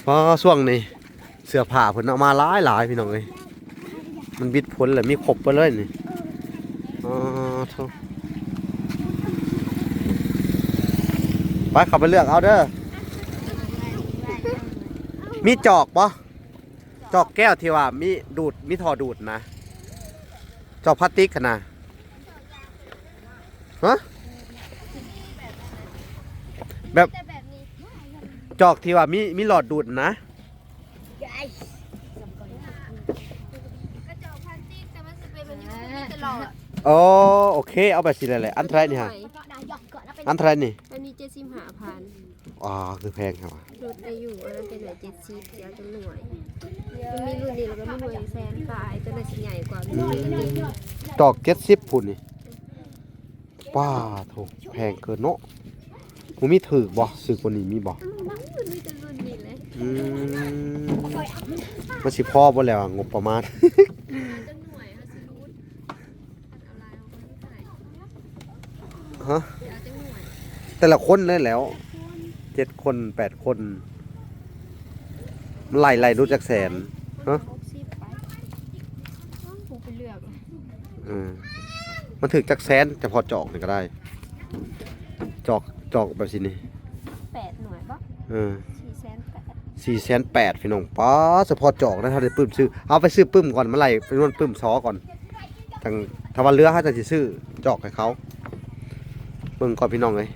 ພໍ້ ຊ່ວງນີ້ເສື້ອຜ້າເພິ່ນເອົາມາຫຼາຍໆ ພີ່ນ້ອງເອີຍ ມັນບິດຜົນແລ້ວ ມີຄົບເບິດເລີຍນີ້. ອໍ ໂທ້ ໄປ ເຂົ້າໄປເລືອກເອົາເດີ. ມີຈອກບໍ່? ຈອກແກ້ວທີ່ວ່າມີດູດ ມີທໍ່ດູດນະ ຈອກພລາສຕິກຫັ້ນນະ. ຮະ ແບບ ແຕ່ແບບນີ້ ຈອກທີ່ວ່າມີ ມີຫຼອດດູດນະ. ກະຈອກພລາສຕິກ ແຕ່ມັນຊິເປັນແບບນີ້ ມັນຊິມີແຕ່ຫຼອດ. ອໍ ໂອເຄ ເອົາແບບຊີ້ແຫຼະ. ອັນເທົ່າໃດນີ້ຫະ? ອັນເທົ່າໃດນີ້? ອັນນີ້ເຈັດສິບຫ້າພັນ. ອ່າ ຄືແພງແທ້ວະ? ຫຼຸດໄດ້ຢູ່ ອັນນັ້ນເປັນໜ່ວຍເຈັດສິບ ຊິເອົາຈັກໜ່ວຍ? ມັນມີລຸ້ນນີ້ ແລ້ວກໍມີໜ່ວຍແສນປາຍ ຕົວນັ້ນຊິໃຫຍ່ກວ່າ ມັນມີເງິນເດ. ດອກເຈັດສິບພຸ້ນນີ້. ປ້າໂທ້ ແພງເກີນເນາະ. ບໍ່ມີຖືກບໍ່? ຖືກກວ່ານີ້ມີບໍ່? ມີແຕ່ລຸ້ນນີ້ແຫຼະ. ອືມ ມັນຊິພໍບໍ່ແລ້ວ ງົບປະມານ? ເອົາຈັກໜ່ວຍ ເຮົາຊິຫຼຸດ ຄັນເອົາຫຼາຍເຮົາກໍໃຫ້. ຮະ? ເອົາຈັກໜ່ວຍ? ແຕ່ລະຄົນເລີຍແຫຼ້ວ ເຈັດຄົນ ແປດຄົນ ມັນໄລ່ ໄລ່ຫຼຸດຈັກແສນ? ຮະ? ຫົກສິບໄປ ເອົາ ຜູ້ໄປເລືອກ. ເອີ ມັນຖືກຈັກແສນ ສະເພາະຈອກນີ້ກໍໄດ້ ຈອກ ຈອກແບບຊີ້ນີ້ ແປດໜ່ວຍບໍ່? ເອີ ສີ່ແສນແປດ ສີ່ແສນແປດ ພີ່ນ້ອງ. ປ້າ ສະເພາະຈອກນະ ຖ້າໄດ້ປຶ້ມຊື້ ເອົາໄປຊື້ປຶ້ມກ່ອນ ມາໄລ່ໄປນວນປຶ້ມຊໍກ່ອນ ຈັ່ງ ຖ້າວ່າເຫຼືອ ເຮົາຈັ່ງຊິຊື້ຈອກໃຫ້ເຂົາ. ເບິ່ງກ່ອນ ພີ່ນ້ອງເອີຍ.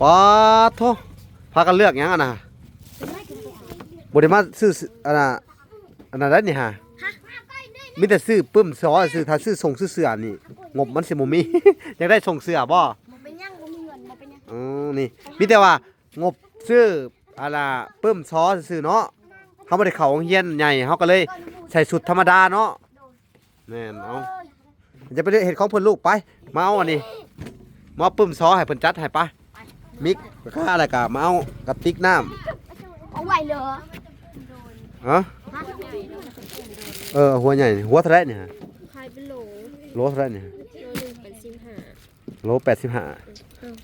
ປາດໂທ ພາກັນເລືອກຫຍັງຫັ້ນນະ? ບໍ່ໄດ້ມາຊື້ ອັນນ່າ ອັນນັ້ນໄດ໋ນີ້ຫາ ມີແຕ່ຊື້ປຶ້ມຊໍ ຊື້ ຖ້າຊື້ສົ່ງຊື້ເສື້ອນີ້ ງົບມັນຊິບໍ່ມີ. ຢາກໄດ້ສົ່ງເສື້ອບໍ່? ບໍ່ເປັນຫຍັງ ບໍ່ມີເງິນ ບໍ່ເປັນຫຍັງ. ອື ນີ້ ມີແຕ່ວ່າງົບຊື້ ອັນນ່າ ປຶ້ມຊໍຊື່ໆເນາະ. ເຮົາບໍ່ໄດ້ເຂົ້າໂຮງຮຽນໃຫຍ່ ເຮົາກໍເລີຍໃສ່ຊຸດທຳມະດາເນາະ. ແມ່ນ ເອົາ ຢ່າໄປເຮັດຂອງເພິ່ນລູກ ໄປ ມາເອົາອັນນີ້ ມາເອົາປຶ້ມຊໍໃຫ້ເພິ່ນຈັດໃຫ້ ໄປ ມິກ ກະກະ ແລ້ວກະມາເອົາກະຕິກນ້ຳ ເອົາໄວ້ເລີຍ. ຮະ? ຮະ? ເອີ ຫົວໃຫຍ່ ຫົວເທົ່າໃດນີ້? ຂາຍເປັນໂລ ໂລເທົ່າໃດນີ້? ໂລໜຶ່ງແປດສິບຫ້າ ໂລແປດສິບຫ້າ.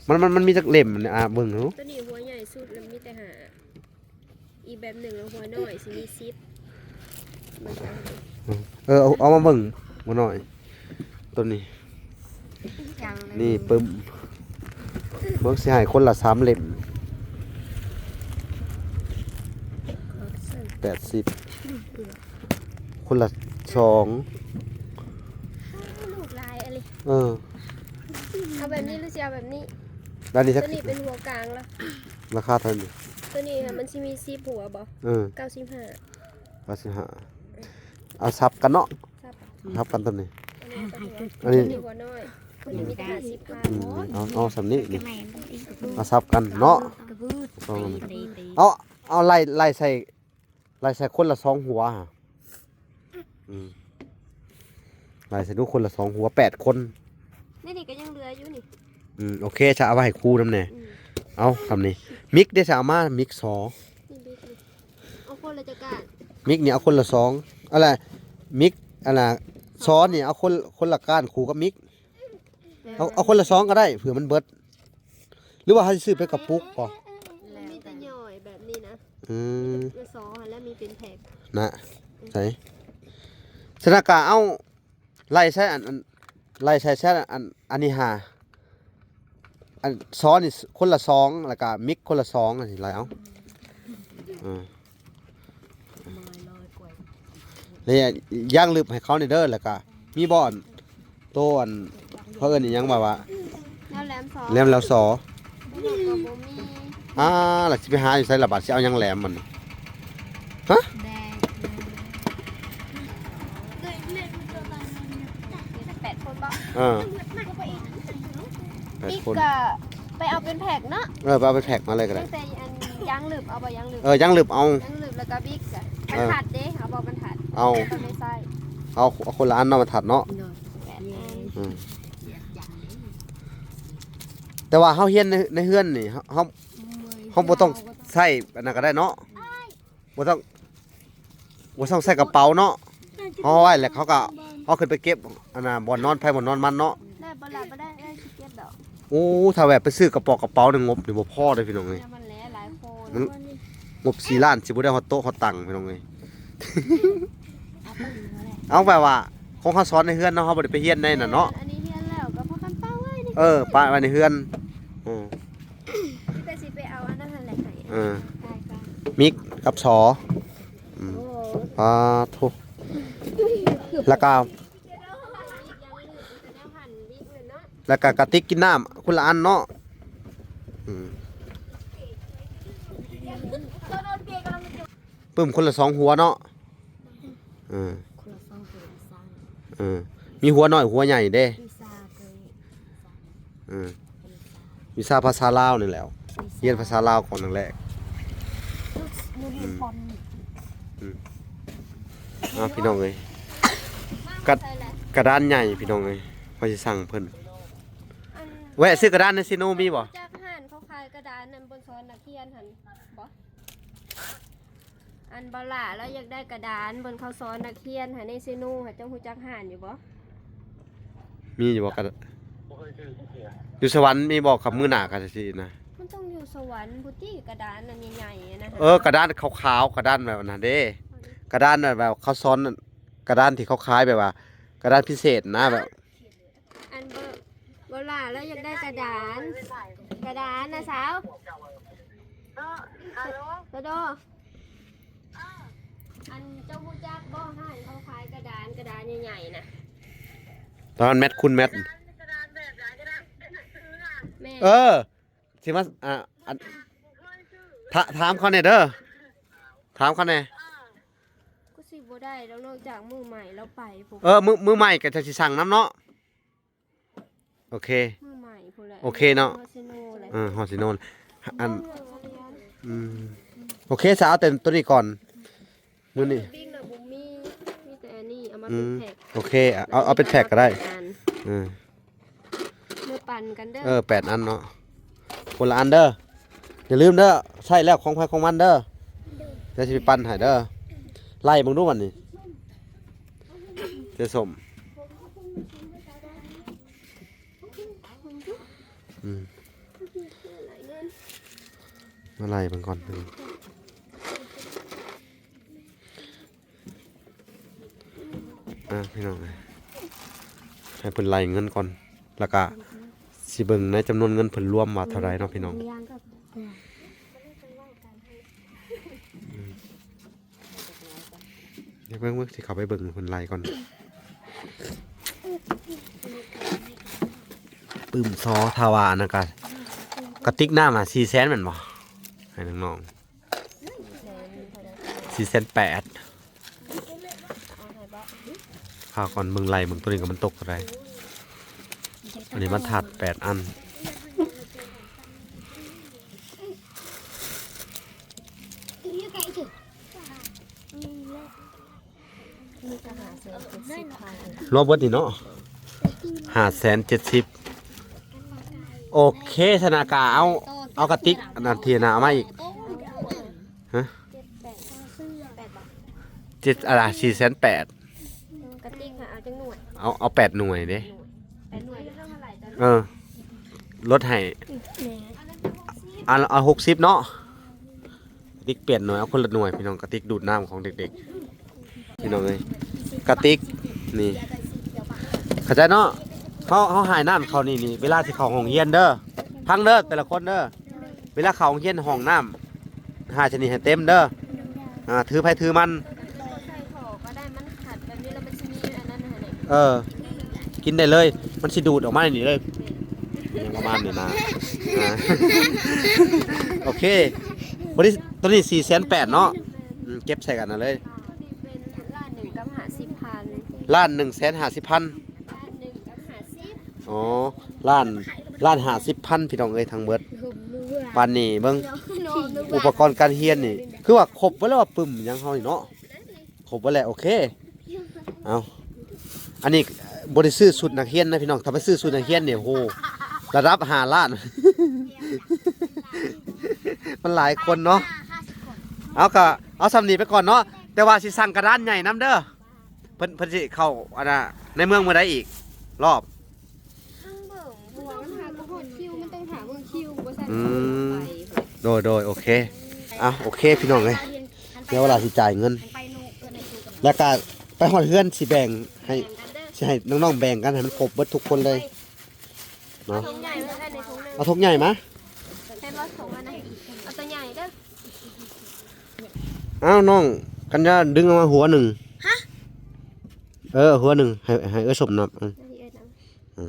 ເອີ ມັນ ມັນ ມັນມີຈັກເຫຼັ້ມນີ້? ອ່າ ເບິ່ງດູ ຕົວນີ້ຫົວໃຫຍ່ສຸດ ແລ້ວມີແຕ່ຫ້າ. ອີກແບບໜຶ່ງ ແລ້ວຫົວນ້ອຍຊິມີສິບ. ເບິ່ງເອົາ ເອີ ເອົາ ເອົາມາເບິ່ງຫົວນ້ອຍຕົວນີ້. ນີ້ປຶ້ມ ເບິ່ງຊິໃຫ້ຄົນລະສາມເຫຼັ້ມ ແປດສິບ ຄົນລະສອງ. ລູກຫຼາຍອີ່ຫຼີ. ເອີ ເອົາແບບນີ້ ຫຼືຊິເອົາແບບນີ້? ແບບນີ້ ຕົວນີ້ເປັນຫົວກາງລະ. ລາຄາເທົ່າໃດນີ້? ຕົວນີ້ມັນຊິມີສິບຫົວບໍ່? ເອີ ເກົ້າສິບຫ້າ ເກົ້າສິບຫ້າ. ເອົາສັບກັນເນາະ ສັບ ສັບກັນຕົວນີ້. ອັນນີ້ ອັນນີ້ຫົວນ້ອຍ ຕົວນີ້ມີແຕ່ຫ້າສິບພັນ. ອືມ ເອົາ ເອົາສ່ຳນີ້ນີ້ ເອົາສັບກັນເນາະ. ເອົາ ເອົາ ເອົາໄລ່ ໄລ່ໃສ່ ໄລ່ໃສ່ຄົນລະສອງຫົວ. ອືມ ໄລ່ໃສ່ດູ ຄົນລະສອງຫົວ ແປດຄົນ. ໃນນີ້ກໍຍັງເຫຼືອຢູ່ນີ້. ອືມ ໂອເຄ ຊະ ເອົາໄວ້ໃຫ້ຄູນຳແດ່. ອືມ ເອົາສ່ຳນີ້. ມິກເດ ຊະ ເອົາມາ ມິກ ຊໍ. ນີ້ມິກນີ້ ເອົາຄົນລະຈັກກ້ານ? ມິກນີ້ເອົາຄົນລະສອງ ອັນລະ ມິກ ອັນລະ ຊໍນີ້ເອົາຄົນ ຄົນລະກ້ານ ຄູ່ກັບມິກ. ເອົາ ເອົາຄົນລະສອງກໍໄດ້ ເພື່ອມັນເບິດ. ຫຼືວ່າເຮົາຊິຊື້ເປັນກະປຸກບໍ່? ມີແຕ່ຫຍ້ອຍແບບນີ້ນະ. ອືມ ລະສອງຫັ້ນແຫຼະ ມີເປັນແພັກນະ. ໃສ ສະນະກະເອົາ ໄລ່ໃສ່ອັນ ອັນ ໄລ່ໃສ່ ໃສ່ອັນ ອັນນີ້ຫາ ອັນ ຊໍນີ້ຄົນລະສອງ ແລ້ວກະມິກຄົນລະສອງ ຈັ່ງຊີ້ ໄລ່ເອົາ. ເອີ ແລ້ວຢາງລຶບໃຫ້ເຂົາແດ່ເດີ. ແລ້ວກະມີບໍ່ ອັນ ໂຕ ອັນ ເຂົາເອີ້ນອີ່ຫຍັງວ່າ ວ່າ ແລ້ວແຫຼມຊໍ ແຫຼມ ແລ້ວຊໍ ກໍບໍ່ມີ. ອ່າ ແລ້ວຊິໄປຫາຢູ່ໃສລະບາດ ຊິເອົາຫຍັງແຫຼມມັນ? ຮະ? ແປດຄົນບໍ່? ເອີ ແປດຄົນ ກະໄປເອົາເປັນແພັກເນາະ. ເອີ ໄປເອົາເປັນແພັກມາເລີຍກໍໄດ້. ແຕ່ອັນຢາງລຶບເອົາບໍ່? ຢາງລຶບ ເອີ ຢາງລຶບເອົາ. ຢາງລຶບ ແລ້ວກໍບິກ ບັນທັດເດ ເອົາບໍ່ບັນທັດ? ເອົາ ເອົາຄົນລະອັນເນາະ ບັນທັດເນາະ. ອືມ ແຕ່ວ່າເຮົາຮຽນໃນ ໃນເຮືອນນີ້ ເຮົາ ເຮົາ ເຮົາບໍ່ຕ້ອງໃຊ້ອັນນັ້ນກໍໄດ້ເນາະ. ບໍ່ຕ້ອງ ບໍ່ຕ້ອງໃສ່ກະເປົາເນາະ. ເຮົາເອົາໄວ້ແລ້ວເຂົາກໍເອົາຂຶ້ນໄປເກັບ ອັນນ່າ ບ່ອນນອນໃຜບ່ອນນອນມັນເນາະ. ໄດ້ບໍ່ລະ? ບໍ່ໄດ້ ໄດ້ຊິເກັບດອກ. ໂອ້ ຖ້າແບບໄປຊື້ກະປອກກະເປົານີ້ ງົບນີ້ບໍ່ພໍເດ້ພີ່ນ້ອງເອີຍ. ແລ້ວມັນແຫຼະຫຼາຍໂພດ. ງົບສີ່ລ້ານຊິບໍ່ໄດ້ຮອດໂຕະຮອດຕັ່ງພີ່ນ້ອງເອີຍ. ເອົາແບບວ່າຂອງເຮົາສອນໃນເຮືອນເນາະ ເຮົາບໍ່ໄດ້ໄປຮຽນໃນນັ້ນເນາະ. ອັນນີ້ຮຽນແລ້ວກໍພາກັນປະໄວ້ໃນ ເອີ ປະໄວ້ໃນເຮືອນ. ເອີ ມີແຕ່ຊິໄປເອົາອັນນັ້ນຫັ້ນແຫຼະໃຫ້. ເອີ ໄດ້ ໄດ້ ມິກກັບຊໍ. ອືມ ໂອ້ ປາໂທ ແລ້ວກໍ ແລ້ວກໍກະຕິກກິນນ້ຳຄົນລະອັນເນາະ. ອືມ ປຶ້ມຄົນລະສອງຫົວເນາະ. ເອີ ຄົນລະສອງຫົວ. ເອີ ມີຫົວນ້ອຍຫົວໃຫຍ່ເດ້. ມີຊາເກີຍ. ເອີ ວິຊາພາສາລາວນີ້ແຫຼ້ວ ຮຽນພາສາລາວກ່ອນຄັ້ງແລກ. ອືມ ອືມ ເອົາ ພີ່ນ້ອງເອີຍ ກະ ກະດານໃຫຍ່ພີ່ນ້ອງເອີຍ ຂ້ອຍຊິສັ່ງເພິ່ນ. ອັນ ແວະຊື້ກະດານໃນເຊໂນມີບໍ່? ຈັກຮ້ານເຂົາຂາຍກະດານນັ້ນ ບ່ອນສອນນັກຮຽນຫັ້ນບໍ່? ອັນ ບ່າວຫຼ້າລາວຢາກໄດ້ກະດານບ່ອນເຂົາສອນນັກຮຽນຫັ້ນ ໃນເຊໂນຫັ້ນ ເຈົ້າຮູ້ຈັກຮ້ານຢູ່ບໍ່? ມີຢູ່ບໍ່? ກະ ຢູ່ສະຫວັນມີບໍ່? ກັບມື້ໜ້າກະຊິນະ ມັນຕ້ອງຢູ່ສະຫວັນພຸ້ນຕິ ກະດານອັນໃຫຍ່ໆນະ. ເອີ ກະດານຂາວໆ ກະດານແບບນັ້ນເດ້ ກະດານແບບເຂົາສອນ ກະດານທີ່ເຂົາຂາຍແບບວ່າ ກະດານພິເສດນະ ແບບ ອັນ ບ່າວ ບ່າວຫຼ້າລາວຢາກໄດ້ກະດານ ກະດານນະສາວ. ໂດໂດ ອັນ ເຈົ້າຮູ້ຈັກບໍ່ ຮ້ານເຂົາຂາຍກະດານ ກະດານໃຫຍ່ໆນະ? ຕອນແມັດຄູນແມັດ ແມ່ນ ເອີ ຊິມາ ອ່າ ອັນ ຖາ ຖາມເຂົາແດ່ເດີ ຖາມເຂົາແດ່. ກໍຊິບໍ່ໄດ້ດອກ ນອກຈາກມື້ໃໝ່ລາວໄປພຸ້ນ. ເອີ ມື້ ມື້ໃໝ່ກໍຈະຊິສັ່ງນຳເນາະ. ໂອເຄ ມື້ໃໝ່ພຸ້ນແຫຼະ ໂອເຄເນາະ ຮອດເຊໂນແຫຼະ. ເອີ ຮອດເຊໂນ ອັນ ອືມ ໂອເຄ ສາ ເອົາແຕ່ໂຕນີ້ກ່ອນ ມື້ນີ້ ບິ້ງນະບໍ່ມີ ມີແຕ່ອັນນີ້ ເອົາມາເປັນແພັກ. ອືມ ໂອເຄ ເອົາ ເອົາເປັນແພັກກໍໄດ້. ເອີ ເມື່ອປັ່ນກັນເດີ ເອີ ແປດອັນເນາະ ຄົນລະອັນເດີ. ຢ່າລືມເດີ ໃຊ້ແລ້ວຂອງໃຜຂອງມັນເດີ ດຽວຊິໄປປັ່ນໃຫ້ເດີ. ໄລ່ເບິ່ງດູບັດນີ້ ເຈສົ້ມ ອືມ ມາໄລ່ເບິ່ງກ່ອນ. ອ່າ ພີ່ນ້ອງເອີຍ ໃຫ້ເພິ່ນໄລ່ເງິນກ່ອນ ແລ້ວກະຊິເບິ່ງໃນຈຳນວນເງິນເພິ່ນລວມວ່າເທົ່າໃດເນາະ ພີ່ນ້ອງ. ອືມ ດຽວເບິ່ງ ເບິ່ງ ຊິເຂົ້າໄປເບິ່ງເພິ່ນໄລ່ກ່ອນ. ປຶ້ມຊໍ ຖ້າວ່າອັນນັ້ນກະ ກະຕິກນ້ຳນະ ສີ່ແສນແມ່ນບໍ່? ໃຫ້ນ້ອງໆ ສີ່ແສນແປດ. ຂ້າວກ່ອນເບິ່ງໄລ່ເບິ່ງໂຕນີ້ກໍມັນຕົກເທົ່າໃດ. ອັນນີ້ມັນຖາດແປດອັນ. ລວມເບິດນີ້ເນາະ ຫ້າແສນເຈັດສິບ. ໂອເຄ ຊະນະກະເອົາ ເອົາກະຕິກອັນນັ້ນທີ່ນະ ເອົາມາອີກ ຮະ ເຈັດ ອັນລະ ສີ່ແສນແປດ. ກະຕິກເອົາຈັກໜ່ວຍ? ເອົາ ເອົາແປດໜ່ວຍເດ້. ແປດໜ່ວຍເທົ່າໃດ? ເອີ ລົດໃຫ້ ອັນ ເອົາຫົກສິບເນາະ. ກະຕິກແປດໜ່ວຍ ເອົາຄົນລະໜ່ວຍ ພີ່ນ້ອງ. ກະຕິກດູດນ້ຳຂອງເດັກໆ ພີ່ນ້ອງເອີຍ ກະຕິກນີ້ ເຂົ້າໃຈເນາະ. ເຮົາ ເຮົາໃຫ້ນ້ຳເຂົານີ້ ນີ້ ເວລາຊິເຂົ້າໂຮງຮຽນເດີ ຟັງເດີ ແຕ່ລະຄົນເດີ. ເວລາເຂົ້າໂຮງຮຽນຫ້ອງນ້ຳ ຫາຊະນິດໃຫ້ເຕັມເດີ. ອ່າ ຖືໃຜຖືມັນ ໃສ່ທໍ່ກໍໄດ້ ມັນຂັດແບບນີ້ແລ້ວມັນຊິມີອັນນັ້ນໃຫ້. ເອີ ກິນໄດ້ເລີຍ ມັນຊິດູດອອກມານີ້ເລີຍ ຫຍັງປະມານນີ້ນະ. ອ່າ ໂອເຄ ບໍລິ ໂຕນີ້ສີ່ແສນແປດເນາະ. ອືມ ເກັບໃສ່ກັນນັ້ນເລີຍ. ໂຕນີ້ເປັນລ້ານໜຶ່ງກັບຫ້າສິບພັນ. ລ້ານໜຶ່ງແສນຫ້າສິບພັນ. ລ້ານໜຶ່ງກັບຫ້າສິບ. ອໍ ລ້ານ ລ້ານຫ້າສິບພັນ ພີ່ນ້ອງເອີຍ ທັງເບິດ. ປານນີ້ເບິ່ງ ອຸປະກອນການຮຽນນີ້ ຄືວ່າຄົບເບິດແລ້ວ ວ່າປຶ້ມຫຍັງເຮົານີ້ເນາະ ຄົບເບິດແລ້ວ. ໂອເຄ ເອົາ ອັນນີ້ບໍ່ໄດ້ຊື້ຊຸດນັກຮຽນນະ ພີ່ນ້ອງ. ຖ້າໄປຊື້ຊຸດນັກຮຽນນີ້ ໂຫ ລະດັບຫ້າລ້ານ ມັນຫຼາຍຄົນເນາະ. ເອົາ ກະເອົາສ່ຳນີ້ໄປກ່ອນເນາະ ແຕ່ວ່າຊິສັ່ງກະດານໃຫຍ່ນຳເດີ. ເພິ່ນ ເພິ່ນຊິເຂົ້າ ອັນນ່າ ໃນເມືອງມື້ໃດອີກລອບ? ເບິ່ງ ເພາະວ່າມັນຫາກໍຮອດຄິວ ມັນຕ້ອງຖ້າເບິ່ງຄິວ ບໍ່ຊັ້ນ ອືມ ເຂົາບໍ່ໄປ. ໂດຍ ໂດຍ ໂອເຄ ອ່ະ ໂອເຄ ພີ່ນ້ອງເອີຍ ດຽວເວລາຊິຈ່າຍເງິນ ແລ້ວກະໄປຮອດເຮືອນ ຊິແບ່ງໃຫ້ ຊິໃຫ້ນ້ອງໆ ແບ່ງກັນໃຫ້ມັນຄົບເບິດທຸກຄົນເລີຍເນາະ. ເອົາຖົງໃຫຍ່ມາ ເອົາຖົງໃຫຍ່ມາ ເຫັນບໍ່ຖົງອັນນັ້ນ ເອົາໂຕໃຫຍ່ເດີ. ອ້າວ ນ້ອງກັນຍາດຶງເອົາມາຫົວໜຶ່ງ. ຮະ? ເອີ ຫົວໜຶ່ງ ໃຫ້ ໃຫ້ເອື້ອຍສົມນັບ. ເອີ ເອີ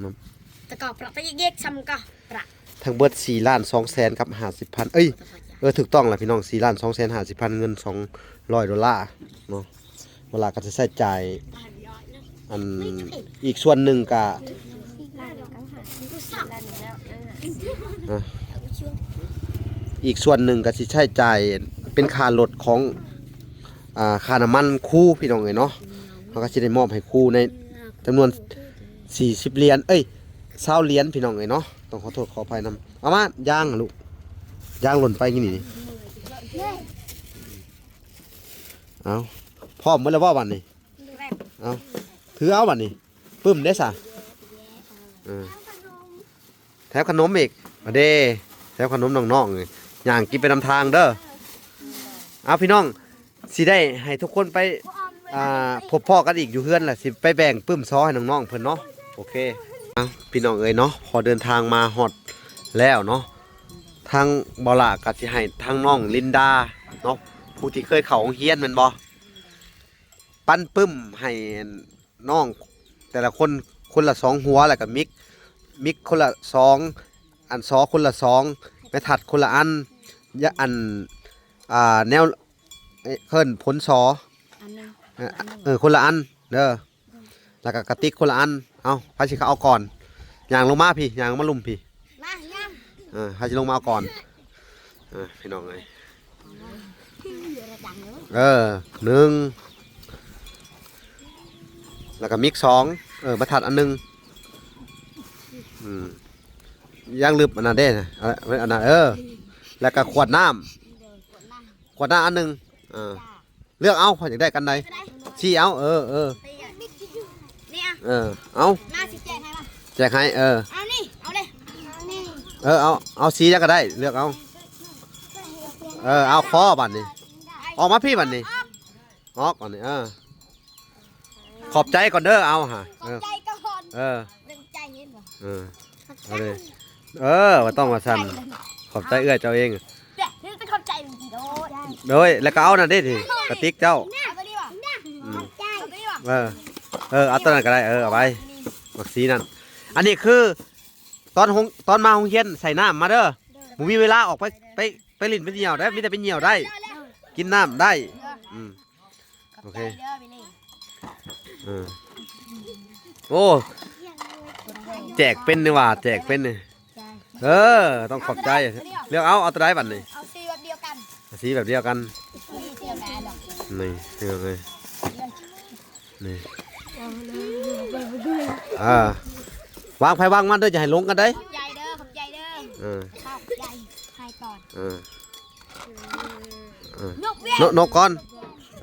ນັບ ແຕ່ກໍປະ ປະເຢັກຊຳກໍປະ ທັງເບິດສີ່ລ້ານສອງແສນກັບຫ້າສິບພັນ ເອີຍ ເອີ ຖືກຕ້ອງລະພີ່ນ້ອງ ສີ່ລ້ານສອງແສນຫ້າສິບພັນ ເງິນສອງຮ້ອຍໂດລາເນາະ. ເວລາກໍຈະໃຊ້ຈ່າຍ ອັນ ອີກສ່ວນໜຶ່ງກະ ອ່ະ ອີກສ່ວນໜຶ່ງກໍຊິໃຊ້ຈ່າຍເປັນຄ່າລົດຂອງ ອ່າ ຄ່ານ້ຳມັນຄູ ພີ່ນ້ອງເອີຍເນາະ. ເຮົາກໍຊິໄດ້ມອບໃຫ້ຄູໃນຈຳນວນສີ່ສິບຫຼຽນ ເອີຍ ຊາວຫຼຽນ ພີ່ນ້ອງເອີຍເນາະ. ຕ້ອງຂໍໂທດຂໍອະໄພນຳ. ເອົາມາ ຢາງລູກ ຢາງຫຼົ່ນໄປນີ້. ເອົາ ພ້ອມໝົດແລ້ວບໍ່ບັດນີ້? ເອົາ ຖືເອົາບັດນີ້. ປຶ້ມເດ້ສະ ເອີ ແຖມຂະໜົມອີກ ມາເດ້ ແຖມຂະໜົມນ້ອງໆ ຍ່າງກິນໄປນຳທາງເດີ. ເອົາ ພີ່ນ້ອງ ຊິໄດ້ໃຫ້ທຸກຄົນໄປ ອ່າ ພົບພໍ້ກັນອີກຢູ່ເຮືອນລະ ຊິໄປແບ່ງປຶ້ມຊໍໃຫ້ນ້ອງໆເພິ່ນເນາະ. ໂອເຄ ອ່ະ ພີ່ນ້ອງເອີຍເນາະ ພໍເດີນທາງມາຮອດແລ້ວເນາະ ທາງບໍ່ຫຼ້າກໍຊິໃຫ້ທາງນ້ອງລິນດາເນາະ ຜູ້ທີ່ເຄີຍເຂົ້າໂຮງຮຽນແມ່ນບໍ່ ປັນປຶ້ມໃຫ້ນ້ອງແຕ່ລະຄົນ ຄົນລະສອງຫົວ ແລ້ວກໍມິກ ມິກຄົນລະສອງ ອັນ ຊໍຄົນລະສອງ ແມ່ທັດຄົນລະອັນ ຍາ ອັນ ອ່າ ແນວ ເອີ້ນ ຜົນຊໍ ອັນໜຶ່ງ ເອີ ອັນໜຶ່ງ ເອີ ຄົນລະອັນເດີ ແລ້ວກໍກະຕິກຄົນລະອັນ. ເອົາ ໃຜຊິເຂົ້າເອົາກ່ອນ? ຍ່າງລົງມາພີ້ ຍ່າງລົງມາລຸ່ມພີ້ ມາຍ່າງ ເອີ ໃຜຊິລົງມາເອົາກ່ອນ? ເອີ ພີ່ນ້ອງເອີຍ ເອີ ໜຶ່ງ ແລ້ວກໍມິກສອງ ເອີ ແມ່ທັດອັນໜຶ່ງ ອືມ ຢ່າລືມອັນນັ້ນເດ້ ອັນນັ້ນ ເອີ ແລ້ວກໍຂວດນ້ຳ ຂວດນ້ຳອັນໜຶ່ງ ເອີ ເລືອກເອົາ ຂ້ອຍຢາກໄດ້ກັນໃດ ຊີ້ເອົາ ເອີ ເອີ ນີ້ອະ ເອີ ເອົາ ມາຊິແຈກໃຫ້ ແຈກໃຫ້ ເອີ ເອົານີ້ ເອົາເດ້ ເອີ ເອົາ ເອົາສີຫຍັງກໍໄດ້ ເລືອກເອົາ ເອີ ເອົາ ຂໍບັດນີ້ ອອກມາພີ້ບັດນີ້ ອອກ ອອກບັດນີ້ ເອີ ຂອບໃຈກ່ອນເດີ ເອົາຫາ ຂອບໃຈກ່ອນ ເອີ ໃຈເຫັນບໍ່ ເອີ ເອົາເລີຍ ເອີ ບໍ່ຕ້ອງວ່າຊັ້ນ ຂອບໃຈເອື້ອຍເຈົ້າເອງ ເດ້ ຂອບໃຈ ໂດຍ ແລ້ວກໍເອົານັ້ນເດ້ ກະຕິກເຈົ້າ ເອົາຕົວນີ້ບໍ່ ອືມ ເອົາຕົວນີ້ບໍ່ ເອີ ເອີ ເອົາຕົວນັ້ນກໍໄດ້ ເອີ ເອົາໄປ ໝາກສີນັ້ນ ອັນນີ້ຄື ຕອນໂຮງ ຕອນມາໂຮງຮຽນໃສ່ນ້ຳມາເດີ ບໍ່ມີເວລາອອກໄປ ໄປ ໄປຫຼິ້ນໄປທ່ຽວໄດ້ ມີແຕ່ໄປຍ່ຽວໄດ້ ກິນນ້ຳໄດ້ ອືມ ໂອເຄ ເອີ ໂອ້ ແຈກເປັນນີ້ຫວ່າ ແຈກເປັນນີ້ ເອີ ຕ້ອງຂອບໃຈ ເລືອກເອົາ ເອົາຕົວໃດບັດນີ້ ເອົາສີແບບດຽວກັນ ເອົາສີແບບດຽວກັນ ນີ້ ເລືອກເລີຍ ນີ້ ອ່າ ວາງໃຜວາງມັນເດີ ຢ່າໃຫ້ຫຼົງກັນເດ້ ຂອບໃຈເດີ ຂອບໃຈເດີ ເອີ ຂອບໃຈ ໃຫ້ກ່ອນ ເອີ ເອີ ນົກເວີຍ ນົກ ນົກກ່ອນ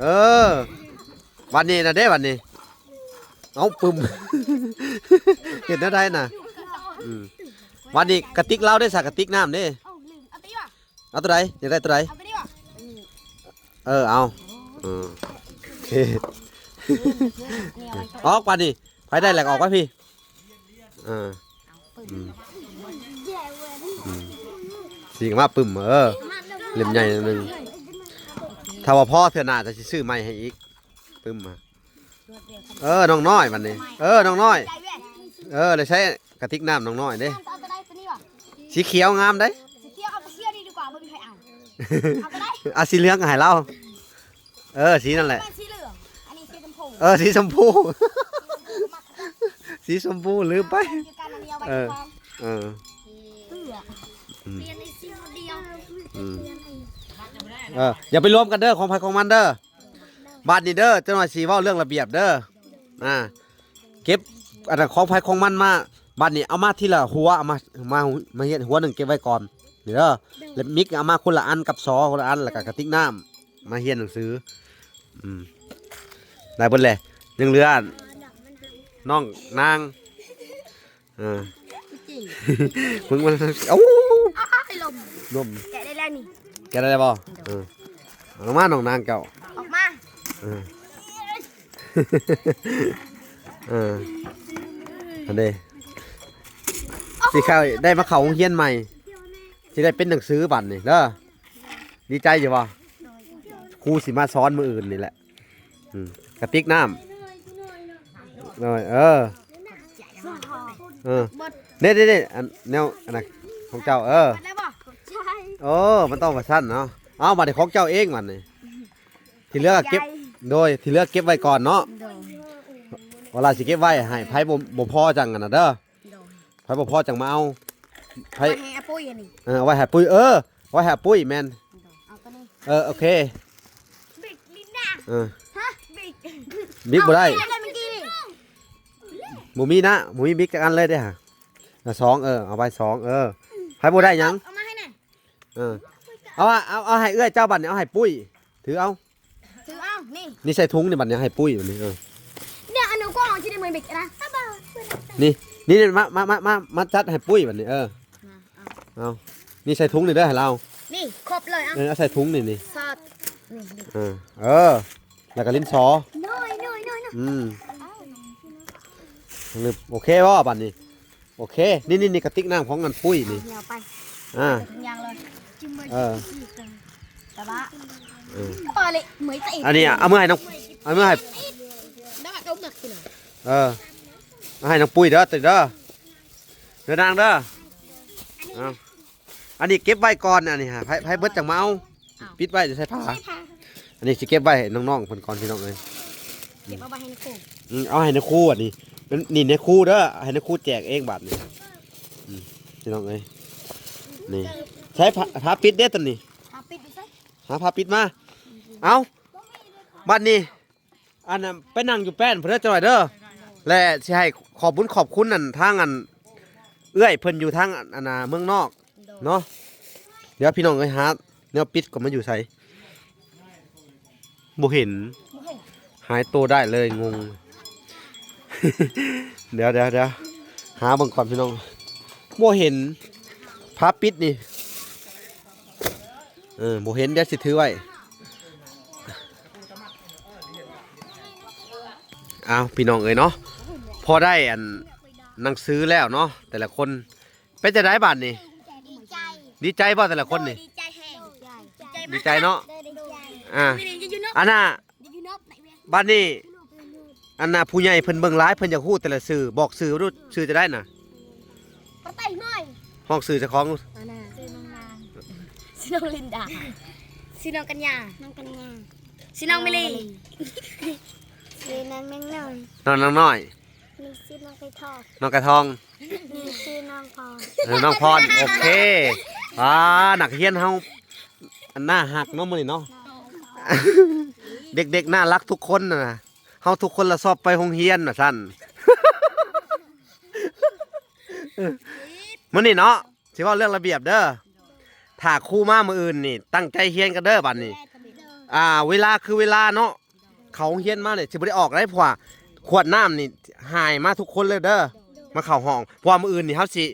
ເອີ ບັດນີ້ນະເດ້ ບັດນີ້ ເອົາປຶ້ມ ເຮັດແນວໃດນະ ອືມ ບັດນີ້ກະຕິກລາວເດ້ ສາກະຕິກນ້ຳເດ້ ເອົາລືມ ເອົາຕົວນີ້ຫວາ ເອົາຕົວໃດ ຢາກໄດ້ຕົວໃດ ເອົາຕົວນີ້ຫວາ ເອີ ເອົາ ເອີ ໂອເຄ ອອກປານນີ້ ໃຜໄດ້ແລ້ວກໍອອກໄປພີ້ ເອີ ອືມ ອືມ ສີກໍມາປຶ້ມ ເອີ ເຫຼັ້ມໃຫຍ່ໜ້ອຍໜຶ່ງ ຖ້າວ່າພໍເທື່ອໜ້າຈະຊິຊື້ໃໝ່ໃຫ້ອີກ ປຶ້ມມາ ເອີ ນ້ອງນ້ອຍບັດນີ້ ເອີ ນ້ອງນ້ອຍ ເອີ ໄດ້ໃຊ້ກະຕິກນ້ຳນ້ອງນ້ອຍເດ້ ເອົາຕົວໃດ ຕົວນີ້ຫວາ ສີຂຽວງາມເດ້ ສີຂຽວ ເອົາຕົວຂຽວນີ້ດີກວ່າ ບໍ່ມີໃຜເອົາ ເອົາຕົວໃດ ເອົາສີເຫຼືອງໃຫ້ລາວ ເອີ ສີນັ້ນແຫຼະ ແມ່ນສີເຫຼືອງ ອັນນີ້ສີຊົມພູ ເອີ ສີຊົມພູ ສີຊົມພູ ລືມໄປ ຢູ່ກັນອັນນີ້ເອົາໄວ້ ເອີ ຂອງ ເອີ ເອີ ອືມ ປ່ຽນອີກສີດຽວ ອືມ ເອີ ຢ່າໄປລວມກັນເດີ ຂອງໃຜຂອງມັນເດີ ບາດນີ້ເດີ ຈັກໜ້ອຍຊິເວົ້າເລື່ອງລະບຽບເດີ ອ່າ ເກັບອັນນັ້ນຂອງໃຜຂອງມັນມາ ບາດນີ້ເອົາມາທີລະຫົວ ເອົາມາ ມາ ມາຮຽນຫົວໜຶ່ງເກັບໄວ້ກ່ອນ ນີ້ເດີ ແລ້ວມິກເອົາມາຄົນລະອັນກັບຊໍ ຄົນລະອັນ ແລ້ວກໍກະຕິກນ້ຳ ມາຮຽນໜັງສື ອືມ ໄດ້ເບິດແຫຼະ ຍັງເຫຼືອນ້ອງນາງ ເອີ ຈິງ ມຶງມັນ ເອົາ ອ້າຍ ລົມ ລົມ ແກະໄດ້ແລ້ວນີ້ ແກະໄດ້ແລ້ວບໍ່ ເອີ ເອົາລົງມານ້ອງນາງເຈົ້າ ອອກມາ ເອີ ເອີ ອັນເດ້ ຊິເຂົ້າ ໄດ້ມາເຂົ້າໂຮງຮຽນໃໝ່ ຊິໄດ້ເປັນໜັງສືບັດນີ້ເດີ ດີໃຈຢູ່ບໍ່ ຄູຊິມາສອນມື້ອື່ນນີ້ແຫຼະ ອືມ ກະຕິກນ້ຳ ໂດຍ ເອີ ເອີ ເດ້ໆໆ ອັນແນວ ອັນນັ້ນຂອງເຈົ້າ ເອີ ໂອ້ ມັນຕ້ອງວ່າຊັ້ນເນາະ ເອົາ ບັດນີ້ຂອງເຈົ້າເອງບັດນີ້ ທີ່ເຫຼືອເກັບ ໂດຍ ທີ່ເຫຼືອເກັບໄວ້ກ່ອນເນາະ ໂດຍ ເວລາຊິເກັບໄວ້ໃຫ້ໃຜບໍ່ ບໍ່ພໍຈັ່ງອັນນັ້ນເດີ ໂດຍ ໃຜ ผบ่ພໍຈັ່ງມາເອົາ ໃຜ ເອົາໄວ້ໃຫ້ອາປຸ້ຍອັນນີ້ ເອີ ເອົາໄວ້ໃຫ້ປຸ້ຍ ເອີ ເອົາໄວ້ໃຫ້ອາປຸ້ຍ ແມ່ນ ເອົາຕົວນີ້ ເອີ ໂອເຄ ບິກ ລິນດາ ເອີ ຮະ ບິກ ບິກບໍ່ໄດ້ ເອົາ ບໍ່ມີນະ ບໍ່ມີບິກຈັກອັນເລີຍເດ້ຫະ ເອີ ສອງ ເອີ ເອົາໄວ້ສອງ ເອີ ໃຜບໍ່ໄດ້ຫຍັງ ເອົາມາໃຫ້ແດ່ ເອີ ເອົາ ເອົາ ເອົາໃຫ້ເອື້ອຍເຈົ້າບັດນີ້ ເອົາໃຫ້ປຸ້ຍ ຖືເອົາ ຖືເອົາ ນີ້ ນີ້ໃສ່ຖົງນີ້ບັດນີ້ ໃຫ້ປຸ້ຍບັດນີ້ ເອີ ເນຍ ອະນຸກອງທີ່ໄດ້ເໝີນເບັກນະ ນີ້ ນີ້ ນີ້ ມາ ມາ ມາ ມາ ມາຈັດໃຫ້ປຸ້ຍບັດນີ້ ເອີ ມາ ເອົາ ເອົາ ນີ້ໃສ່ຖົງນີ້ເດີ ໃຫ້ລາວ ນີ້ ຄົບເລີຍ ເອົາ ເອີ ເອົາໃສ່ຖົງນີ້ ນີ້ ສອດ ນີ້ ນີ້ ເອີ ເອີ ແລ້ວກໍດິນສໍ ໂດຍ ໂດຍ ໂດຍ ໂດຍ ອືມ ໂອເຄບໍ່ບັດນີ້? ໂອເຄ ນີ້ ນີ້ ນີ້ກະຕິກນ້ຳຂອງອັນປຸ້ຍນີ້ ເອົາໄປ ອ່າ ທຸກຢ່າງເລີຍ ເອີ ແຕ່ວ່າ ເອີ ພໍເລີຍ ເມື່ອຍໃຈ ອັນນີ້ເອົາເມືອໃຫ້ນ້ອງ ເອົາເມືອໃຫ້ ແລ້ວກໍເອົາໝາກກິນ ເອີ ເອົາໃຫ້ນ້ອງປຸ້ຍເດີ ໂຕນີ້ເດີ ເດີນາງເດີ ເອົາ ອັນນີ້ເກັບໄວ້ກ່ອນ ອັນນີ້ຫາ ໃຜ ໃຜເບິດຈັ່ງມາເອົາ ອ້າວ ປິດໄວ້ໃສ່ຜ້າ ໃສ່ຜ້າ ອັນນີ້ຊິເກັບໄວ້ໃຫ້ນ້ອງໆເພິ່ນກ່ອນ ພີ່ນ້ອງເອີຍ ເກັບເອົາໄວ້ໃຫ້ນາຄູ ອືມ ເອົາໃຫ້ນາຄູ ອັນນີ້ ນີ້ນາຄູເດີ ໃຫ້ນາຄູແຈກເອງບາດນີ້ ອືມ ພີ່ນ້ອງເອີຍ ນີ້ ໃຊ້ຜ້າ ຜ້າປິດເດ້ຕົວນີ້ ຜ້າປິດຢູ່ໃສ ຫາຜ້າປິດມາ ເອົາ ບາດນີ້ ອັນນັ້ນໄປນັ່ງຢູ່ແປ້ນພຸ້ນເດີ ຈັກໜ້ອຍເດີ ແລະ ຊິໃຫ້ຂອບບຸນຂອບຄຸນອັນທາງອັນເອື້ອຍເພິ່ນຢູ່ທາງອັນ ອັນນ່າ ເມືອງນອກ ໂດຍ ເນາະ ດຽວພີ່ນ້ອງເອີຍ ຫາແນວປິດກ່ອນ ມັນຢູ່ໃສ ບໍ່ເຫັນ ບໍ່ເຫັນ ຫາຍໂຕໄດ້ເລີຍ ງົງ ດຽວ ດຽວ ດຽວ ຫາເບິ່ງກ່ອນພີ່ນ້ອງ ບໍ່ເຫັນ ຜ້າປິດນີ້ ເອີ ບໍ່ເຫັນ ດຽວຊິຖືໄວ້ ອ້າວ ພີ່ນ້ອງເອີຍເນາະ ພໍໄດ້ອັນໜັງສືແລ້ວເນາະ ແຕ່ລະຄົນ ເປັນຈັ່ງໃດບາດນີ້? ດີໃຈ ດີໃຈບໍ່ແຕ່ລະຄົນນີ້? ໂດຍ ດີໃຈແຮງ ດີໃຈ ດີໃຈເນາະ ໂດຍ ດີໃຈ ອ່າ ອັນນ່າ ບາດນີ້ ອັນນ່າ ຜູ້ໃຫຍ່ເພິ່ນເບິ່ງຫຼາຍ ເພິ່ນຢາກຮູ້ແຕ່ລະຊື່ ບອກຊື່ດູ ຊື່ຈະໄດ້ນະ ປະໄຕໜ້ອຍ ຮ້ອງຊື່ເຈົ້າຂອງ ອັນນ່າ ຊື່ນ້ອງນາງ ຊື່ນ້ອງລິນດາ ຊື່ນ້ອງກັນຍາ ນ້ອງກັນຍາ ຊື່ນ້ອງມິລີ ຊື່ນ້ອງແມງນ້ອຍ ນ້ອງນາງນ້ອຍ ນີ້ຊື່ນ້ອງໄກ່ທອງ ນ້ອງໄກ່ທອງ ນີ້ຊື່ນ້ອງພອນ ເອີ ນ້ອງພອນ ໂອເຄ ອ່າ ນັກຮຽນເຮົາ ອັນໜ້າຮັກເນາະມື້ນີ້ເນາະ ເດັກໆໜ້າຮັກທຸກຄົນນະ ເຮົາທຸກຄົນລະຊອບໄປໂຮງຮຽນວ່າຊັ້ນ ມື້ນີ້ເນາະ ຊິເວົ້າເລື່ອງລະບຽບເດີ ຖ້າຄູມາມື້ອື່ນນີ້ ຕັ້ງໃຈຮຽນກັນເດີບາດນີ້ ອ່າ ເວລາຄືເວລາເນາະ ເຂົ້າໂຮງຮຽນມານີ້ຊິບໍ່ໄດ້ອອກໄດ໋ ເພາະວ່າຂວດນ້ຳນີ້ຫາຍມາທຸກຄົນເລີຍເດີ ມາເຂົ້າຫ້ອງ ເພາະວ່າມື້ອື່ນນີ້ເຮົາຊິ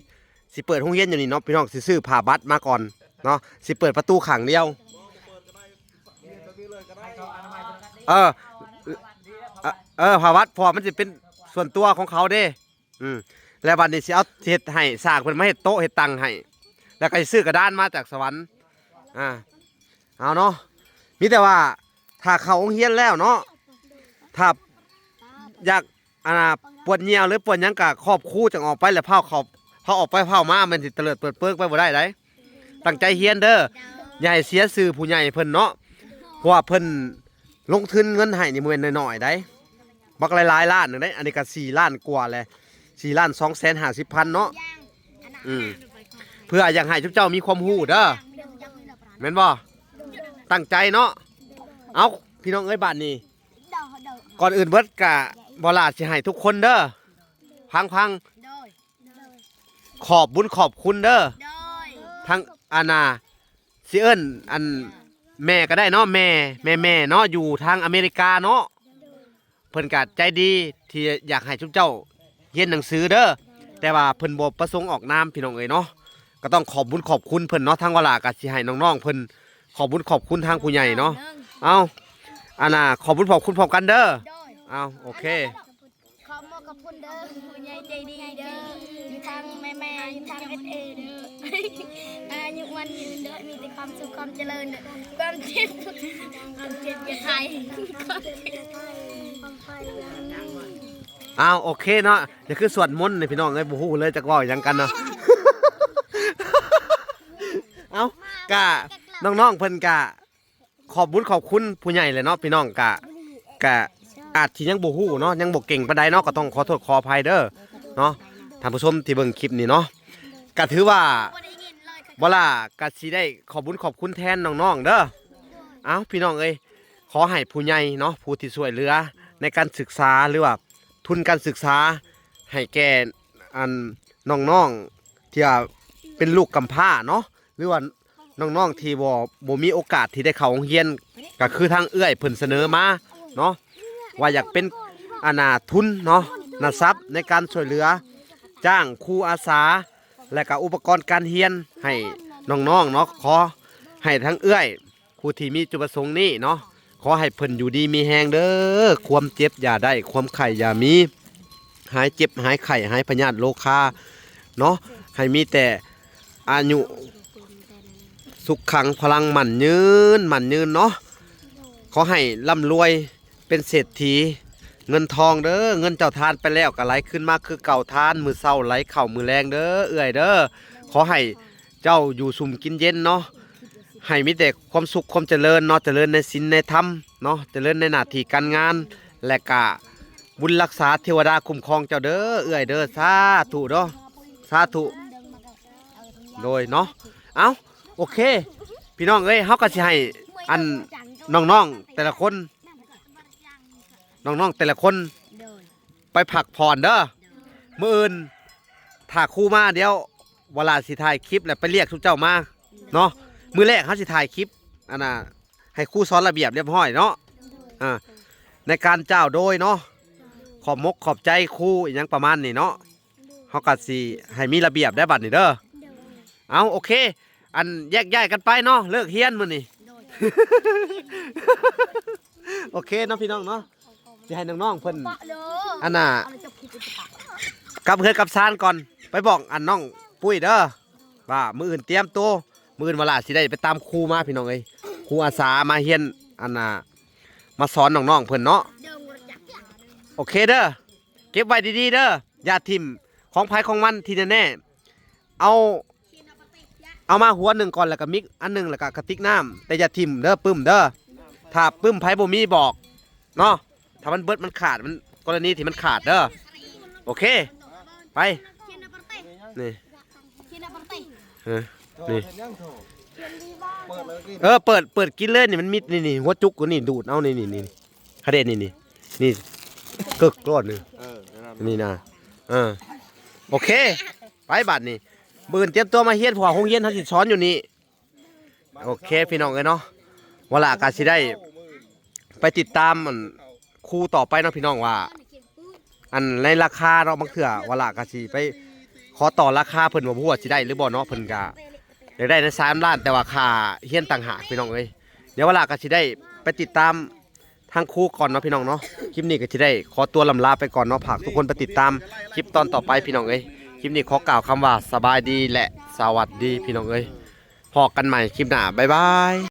ຊິເປີດໂຮງຮຽນຢູ່ນີ້ເນາະ ພີ່ນ້ອງ ຊິຊື້ຜ້າບັດມາກ່ອນເນາະ ຊິເປີດປະຕູຂ້າງດຽວ ເອີ ເອີ ເອີ ຜ້າບັດ ເພາະວ່າມັນຊິເປັນສ່ວນຕົວຂອງເຂົາເດ້ ອືມ ແລ້ວບັດນີ້ຊິເອົາ ຊິເຮັດໃຫ້ ສ້າງເພິ່ນມາເຮັດໂຕະເຮັດຕັ່ງໃຫ້ ແລ້ວກໍຊິຊື້ກະດານມາຈາກສະຫວັນ ອ່າ ເອົາເນາະ ມີແຕ່ວ່າຖ້າເຂົ້າໂຮງຮຽນແລ້ວເນາະ ຖ້າຢາກ ອັນນ່າ ປວດຍ່ຽວ ຫຼື ປວດຫຍັງກໍຂອບຄູຈັ່ງອອກໄປ ແລ້ວພາເຂົ້າ ພາອອກໄປພາມາ ແມ່ນຊິຕະເຫຼີດເປີດເປີກໄປບໍ່ໄດ້ໃດ ຕັ້ງໃຈຮຽນເດີ ຢ່າໃຫ້ເສຍຊື່ຜູ້ໃຫຍ່ເພິ່ນເນາະ ເພາະວ່າເພິ່ນລົງທຶນເງິນໃຫ້ນີ້ບໍ່ແມ່ນນ້ອຍໆໃດ ບັກຫຼາຍໆລ້ານໜຶ່ງເດ້ ອັນນີ້ກໍສີ່ລ້ານກວ່າແຫຼະ ສີ່ລ້ານສອງແສນຫ້າສິບພັນເນາະ ອືມ ເພື່ອຢາກໃຫ້ຊຸມເຈົ້າມີຄວາມຮູ້ເດີ ແມ່ນບໍ່? ຕັ້ງໃຈເນາະ ເອົ້າ ພີ່ນ້ອງເອີຍ ບາດນີ້ ກ່ອນອື່ນເບິດກະບໍ່ຫຼ້າຊິໃຫ້ທຸກຄົນເດີ ຟັງໆ ໂດຍ ຂອບບຸນຂອບຄຸນເດີ ໂດຍ ທັງ ອັນນ່າ ຊິເອີ້ນ ອັນ ແມ່ກໍໄດ້ເນາະ ແມ່ ແມ່ໆເນາະ ຢູ່ທາງອາເມລິກາເນາະ ເພິ່ນກໍໃຈດີທີ່ຢາກໃຫ້ຊຸມເຈົ້າຮຽນໜັງສືເດີ ແຕ່ວ່າເພິ່ນບໍ່ປະສົງອອກນາມ ພີ່ນ້ອງເອີຍເນາະ ກໍຕ້ອງຂອບບຸນຂອບຄຸນເພິ່ນເນາະ ທາງວາລາກໍຊິໃຫ້ນ້ອງໆເພິ່ນຂອບບຸນຂອບຄຸນທາງຜູ້ໃຫຍ່ເນາະ ເອົາ ອັນນ່າ ຂອບບຸນຂອບຄຸນພ້ອມກັນເດີ ໂດຍ ເອົາ ໂອເຄ ຂອບມຸກຂອບຄຸນເດີ ຜູ້ໃຫຍ່ໃຈດີເດີ ຢູ່ທາງແມ່ໆ ຢູ່ທາງເອສເອເດີ ອາຍຸໝັ້ນຍືນເດີ ມີແຕ່ຄວາມສຸກຄວາມຈະເລີນເດີ ຄວາມເຈັບ ຄວາມເຈັບຢ່າໄຂ້ ຄວາມເຈັບ ອ້າວ ໂອເຄເນາະ ນີ້ຄືສວດມົນນີ້ ພີ່ນ້ອງເອີຍ ບໍ່ຮູ້ເລີຍຈັກເວົ້າຫຍັງກັນເນາະ ເອົ້າ ກະນ້ອງໆເພິ່ນກະ ຂອບບຸນຂອບຄຸນຜູ້ໃຫຍ່ແຫຼະເນາະ ພີ່ນ້ອງກະ ກະອາດຊິຍັງບໍ່ຮູ້ເນາະ ຍັງບໍ່ເກັ່ງປານໃດເນາະ ກໍຕ້ອງຂໍໂທດຂໍອະໄພເດີເນາະ ທ່ານຜູ້ຊົມທີ່ເບິ່ງຄລິບນີ້ເນາະ ກະຖືວ່າ ບໍ່ຫຼ້າກະຊິໄດ້ຂອບບຸນຂອບຄຸນແທນນ້ອງໆເດີ. ເອົ້າ ພີ່ນ້ອງເອີຍ ຂໍໃຫ້ຜູ້ໃຫຍ່ເນາະ ຜູ້ທີ່ຊ່ວຍເຫຼືອໃນການສຶກສາ ຫຼືວ່າທຶນການສຶກສາໃຫ້ແກ່ ອັນ ນ້ອງໆທີ່ວ່າເປັນລູກກຳພ້າເນາະ ຫຼືວ່ານ້ອງໆທີ່ບໍ່ ບໍ່ມີໂອກາດທີ່ໄດ້ເຂົ້າໂຮງຮຽນ ກະຄືທາງເອື້ອຍເພິ່ນສະເໜີມາເນາະ ວ່າຢາກເປັນ ອັນນ່າ ທຶນເນາະ ນະຊັບໃນການຊ່ວຍເຫຼືອ ຈ້າງຄູອາສາ ແລະກະອຸປະກອນການຮຽນໃຫ້ນ້ອງໆເນາະ. ຂໍໃຫ້ທາງເອື້ອຍ ຜູ້ທີ່ມີຈຸດປະສົງນີ້ເນາະ ຂໍໃຫ້ເພິ່ນຢູ່ດີມີແຮງເດີ ຄວາມເຈັບຢ່າໄດ້ ຄວາມໄຂ້ຢ່າມີ ຫາຍເຈັບຫາຍໄຂ້ ຫາຍພະຍາດໂລຄາເນາະ ໃຫ້ມີແຕ່ອາຍຸສຸກຂັງພະລັງໝັ້ນຍືນ ໝັ້ນຍືນເນາະ. ຂໍໃຫ້ລ່ຳລວຍ ເປັນເສດຖີເງິນທອງເດີ ເງິນເຈົ້າທານໄປແລ້ວກະໄຫຼຄືນມາຄືເກົ່າ ທານມື້ເຊົ້າໄຫຼເຂົ້າມື້ແລງເດີເອື້ອຍເດີ. ຂໍໃຫ້ເຈົ້າຢູ່ສຸມກິນເຢັນເນາະ ໃຫ້ມີແຕ່ຄວາມສຸກຄວາມຈະເລີນເນາະ ຈະເລີນໃນສິນໃນທຳເນາະ ຈະເລີນໃນໜ້າທີ່ການງານ ແລະກະບຸນລັກສາເທວະດາຄຸ້ມຄອງເຈົ້າເດີເອື້ອຍເດີ. ສາທຸເດີ ສາທຸ ໂດຍເນາະ. ເອົ້າ ໂອເຄ ພີ່ນ້ອງເອີຍ ເຮົາກະຊິໃຫ້ ອັນ ນ້ອງໆແຕ່ລະຄົນ ນ້ອງໆແຕ່ລະຄົນ ໂດຍ ໄປພັກຜ່ອນເດີ. ໂດຍ ມື້ອື່ນຖ້າຄູມາ ດຽວວະຫຼ້າຊິຖ່າຍຄລິບ ແລ້ວໄປລຽກຊຸມເຈົ້າມາເນາະ. ມື້ແລກເຮົາຊິຖ່າຍຄລິບ ອັນນ່າ ໃຫ້ຄູສອນລະບຽບລຽບຮ້ອຍເນາະ ອ່າ ໃນການກ່າວໂດຍເນາະ ຂອບມົກຂອບໃຈຄູ ອີ່ຫຍັງປະມານນີ້ເນາະ. ເຮົາກະຊິໃຫ້ມີລະບຽບໄດ້ບັດນີ້ເດີ. ໂດຍ ເອົ້າ ໂອເຄ ອັນ ແຍກຍ້າຍກັນໄປເນາະ ເລີກຮຽນມື້ນີ້. ໂດຍ ໂອເຄເນາະ ພີ່ນ້ອງເນາະ ຊິໃຫ້ນ້ອງໆເພິ່ນ ອັນນ່າ ກັບເຮືອນກັບຊານກ່ອນ ໄປບອກ ອັນ ນ້ອງປຸ້ຍເດີ ວ່າມື້ອື່ນຕຽມໂຕ ມື້ອື່ນວະຫຼ້າຊິໄດ້ໄປຕາມຄູມາ ພີ່ນ້ອງເອີຍ. ຄູອາສາມາຮຽນ ອັນນ່າ ມາສອນນ້ອງໆເພິ່ນເນາະ. ໂອເຄເດີ ເກັບໄວ້ດີໆເດີ ຢ່າຖິ້ມ ຂອງໃຜຂອງມັນ. ທີ່ແນ່ໆ ເອົາ ເອົາມາຫົວໜຶ່ງກ່ອນ ແລ້ວກະມິກອັນໜຶ່ງ ແລ້ວກະກະຕິກນ້ຳ ແຕ່ຢ່າຖິ້ມເດີ ປຶ້ມເດີ. ຖ້າປຶ້ມໃຜບໍ່ມີບອກເນາະ ຖ້າມັນເບິດມັນຂາດ ມັນ ກໍລະນີທີ່ມັນຂາດເດີ. ໂອເຄ ໄປ ນີ້ ເອີ ນີ້ ເອີ ເປີດ ເປີດກິນເລີຍນີ້ ມັນມີ ນີ້ ນີ້ ຫົວຈຸກຢູ່ນີ້ ດູດເອົາ ນີ້ ນີ້ ນີ້ ຄະເດດ ນີ້ ນີ້ ນີ້ ເກີກໂລດນີ້ ເອີ ນັ້ນ ນີ້ນະ ເອີ ໂອເຄ ໄປບາດນີ້ ມື້ອື່ນຕຽມຕົວມາຮຽນ ເພາະວ່າໂຮງຮຽນເຮົາຊິສອນຢູ່ນີ້. ໂອເຄ ພີ່ນ້ອງເອີຍເນາະ ວະຫຼ້າກະຊິໄດ້ໄປຕິດຕາມ ອັນ ຄູຕໍ່ໄປເນາະ ພີ່ນ້ອງ ວ່າ ອັນ ໃນລາຄາເນາະ ບາງເທື່ອວະຫຼ້າກະຊິໄປຂໍຕໍ່ລາຄາເພິ່ນວ່າ ບໍ່ຮູ້ວ່າຊິໄດ້ຫຼືບໍ່ເນາະ. ເພິ່ນກະຢາກໄດ້ໃນສາມລ້ານ ແຕ່ວ່າຄ່າຮຽນຕ່າງຫາກ ພີ່ນ້ອງເອີຍ. ດຽວວະຫຼ້າກະຊິໄດ້ໄປຕິດຕາມ ທາງຄູກ່ອນເນາະ ພີ່ນ້ອງເນາະ. ຄລິບນີ້ກະຊິໄດ້ຂໍຕົວລ່ຳລາໄປກ່ອນເນາະ ຝາກທຸກຄົນໄປຕິດຕາມຄລິບຕອນຕໍ່ໄປ ພີ່ນ້ອງເອີຍ. ຄລິບນີ້ຂໍກ່າວຄຳວ່າ ສະບາຍດີ ແລະ ສະຫວັດດີ ພີ່ນ້ອງເອີຍ. ພໍ້ກັນໃໝ່ຄລິບໜ້າ ບາຍບາຍ.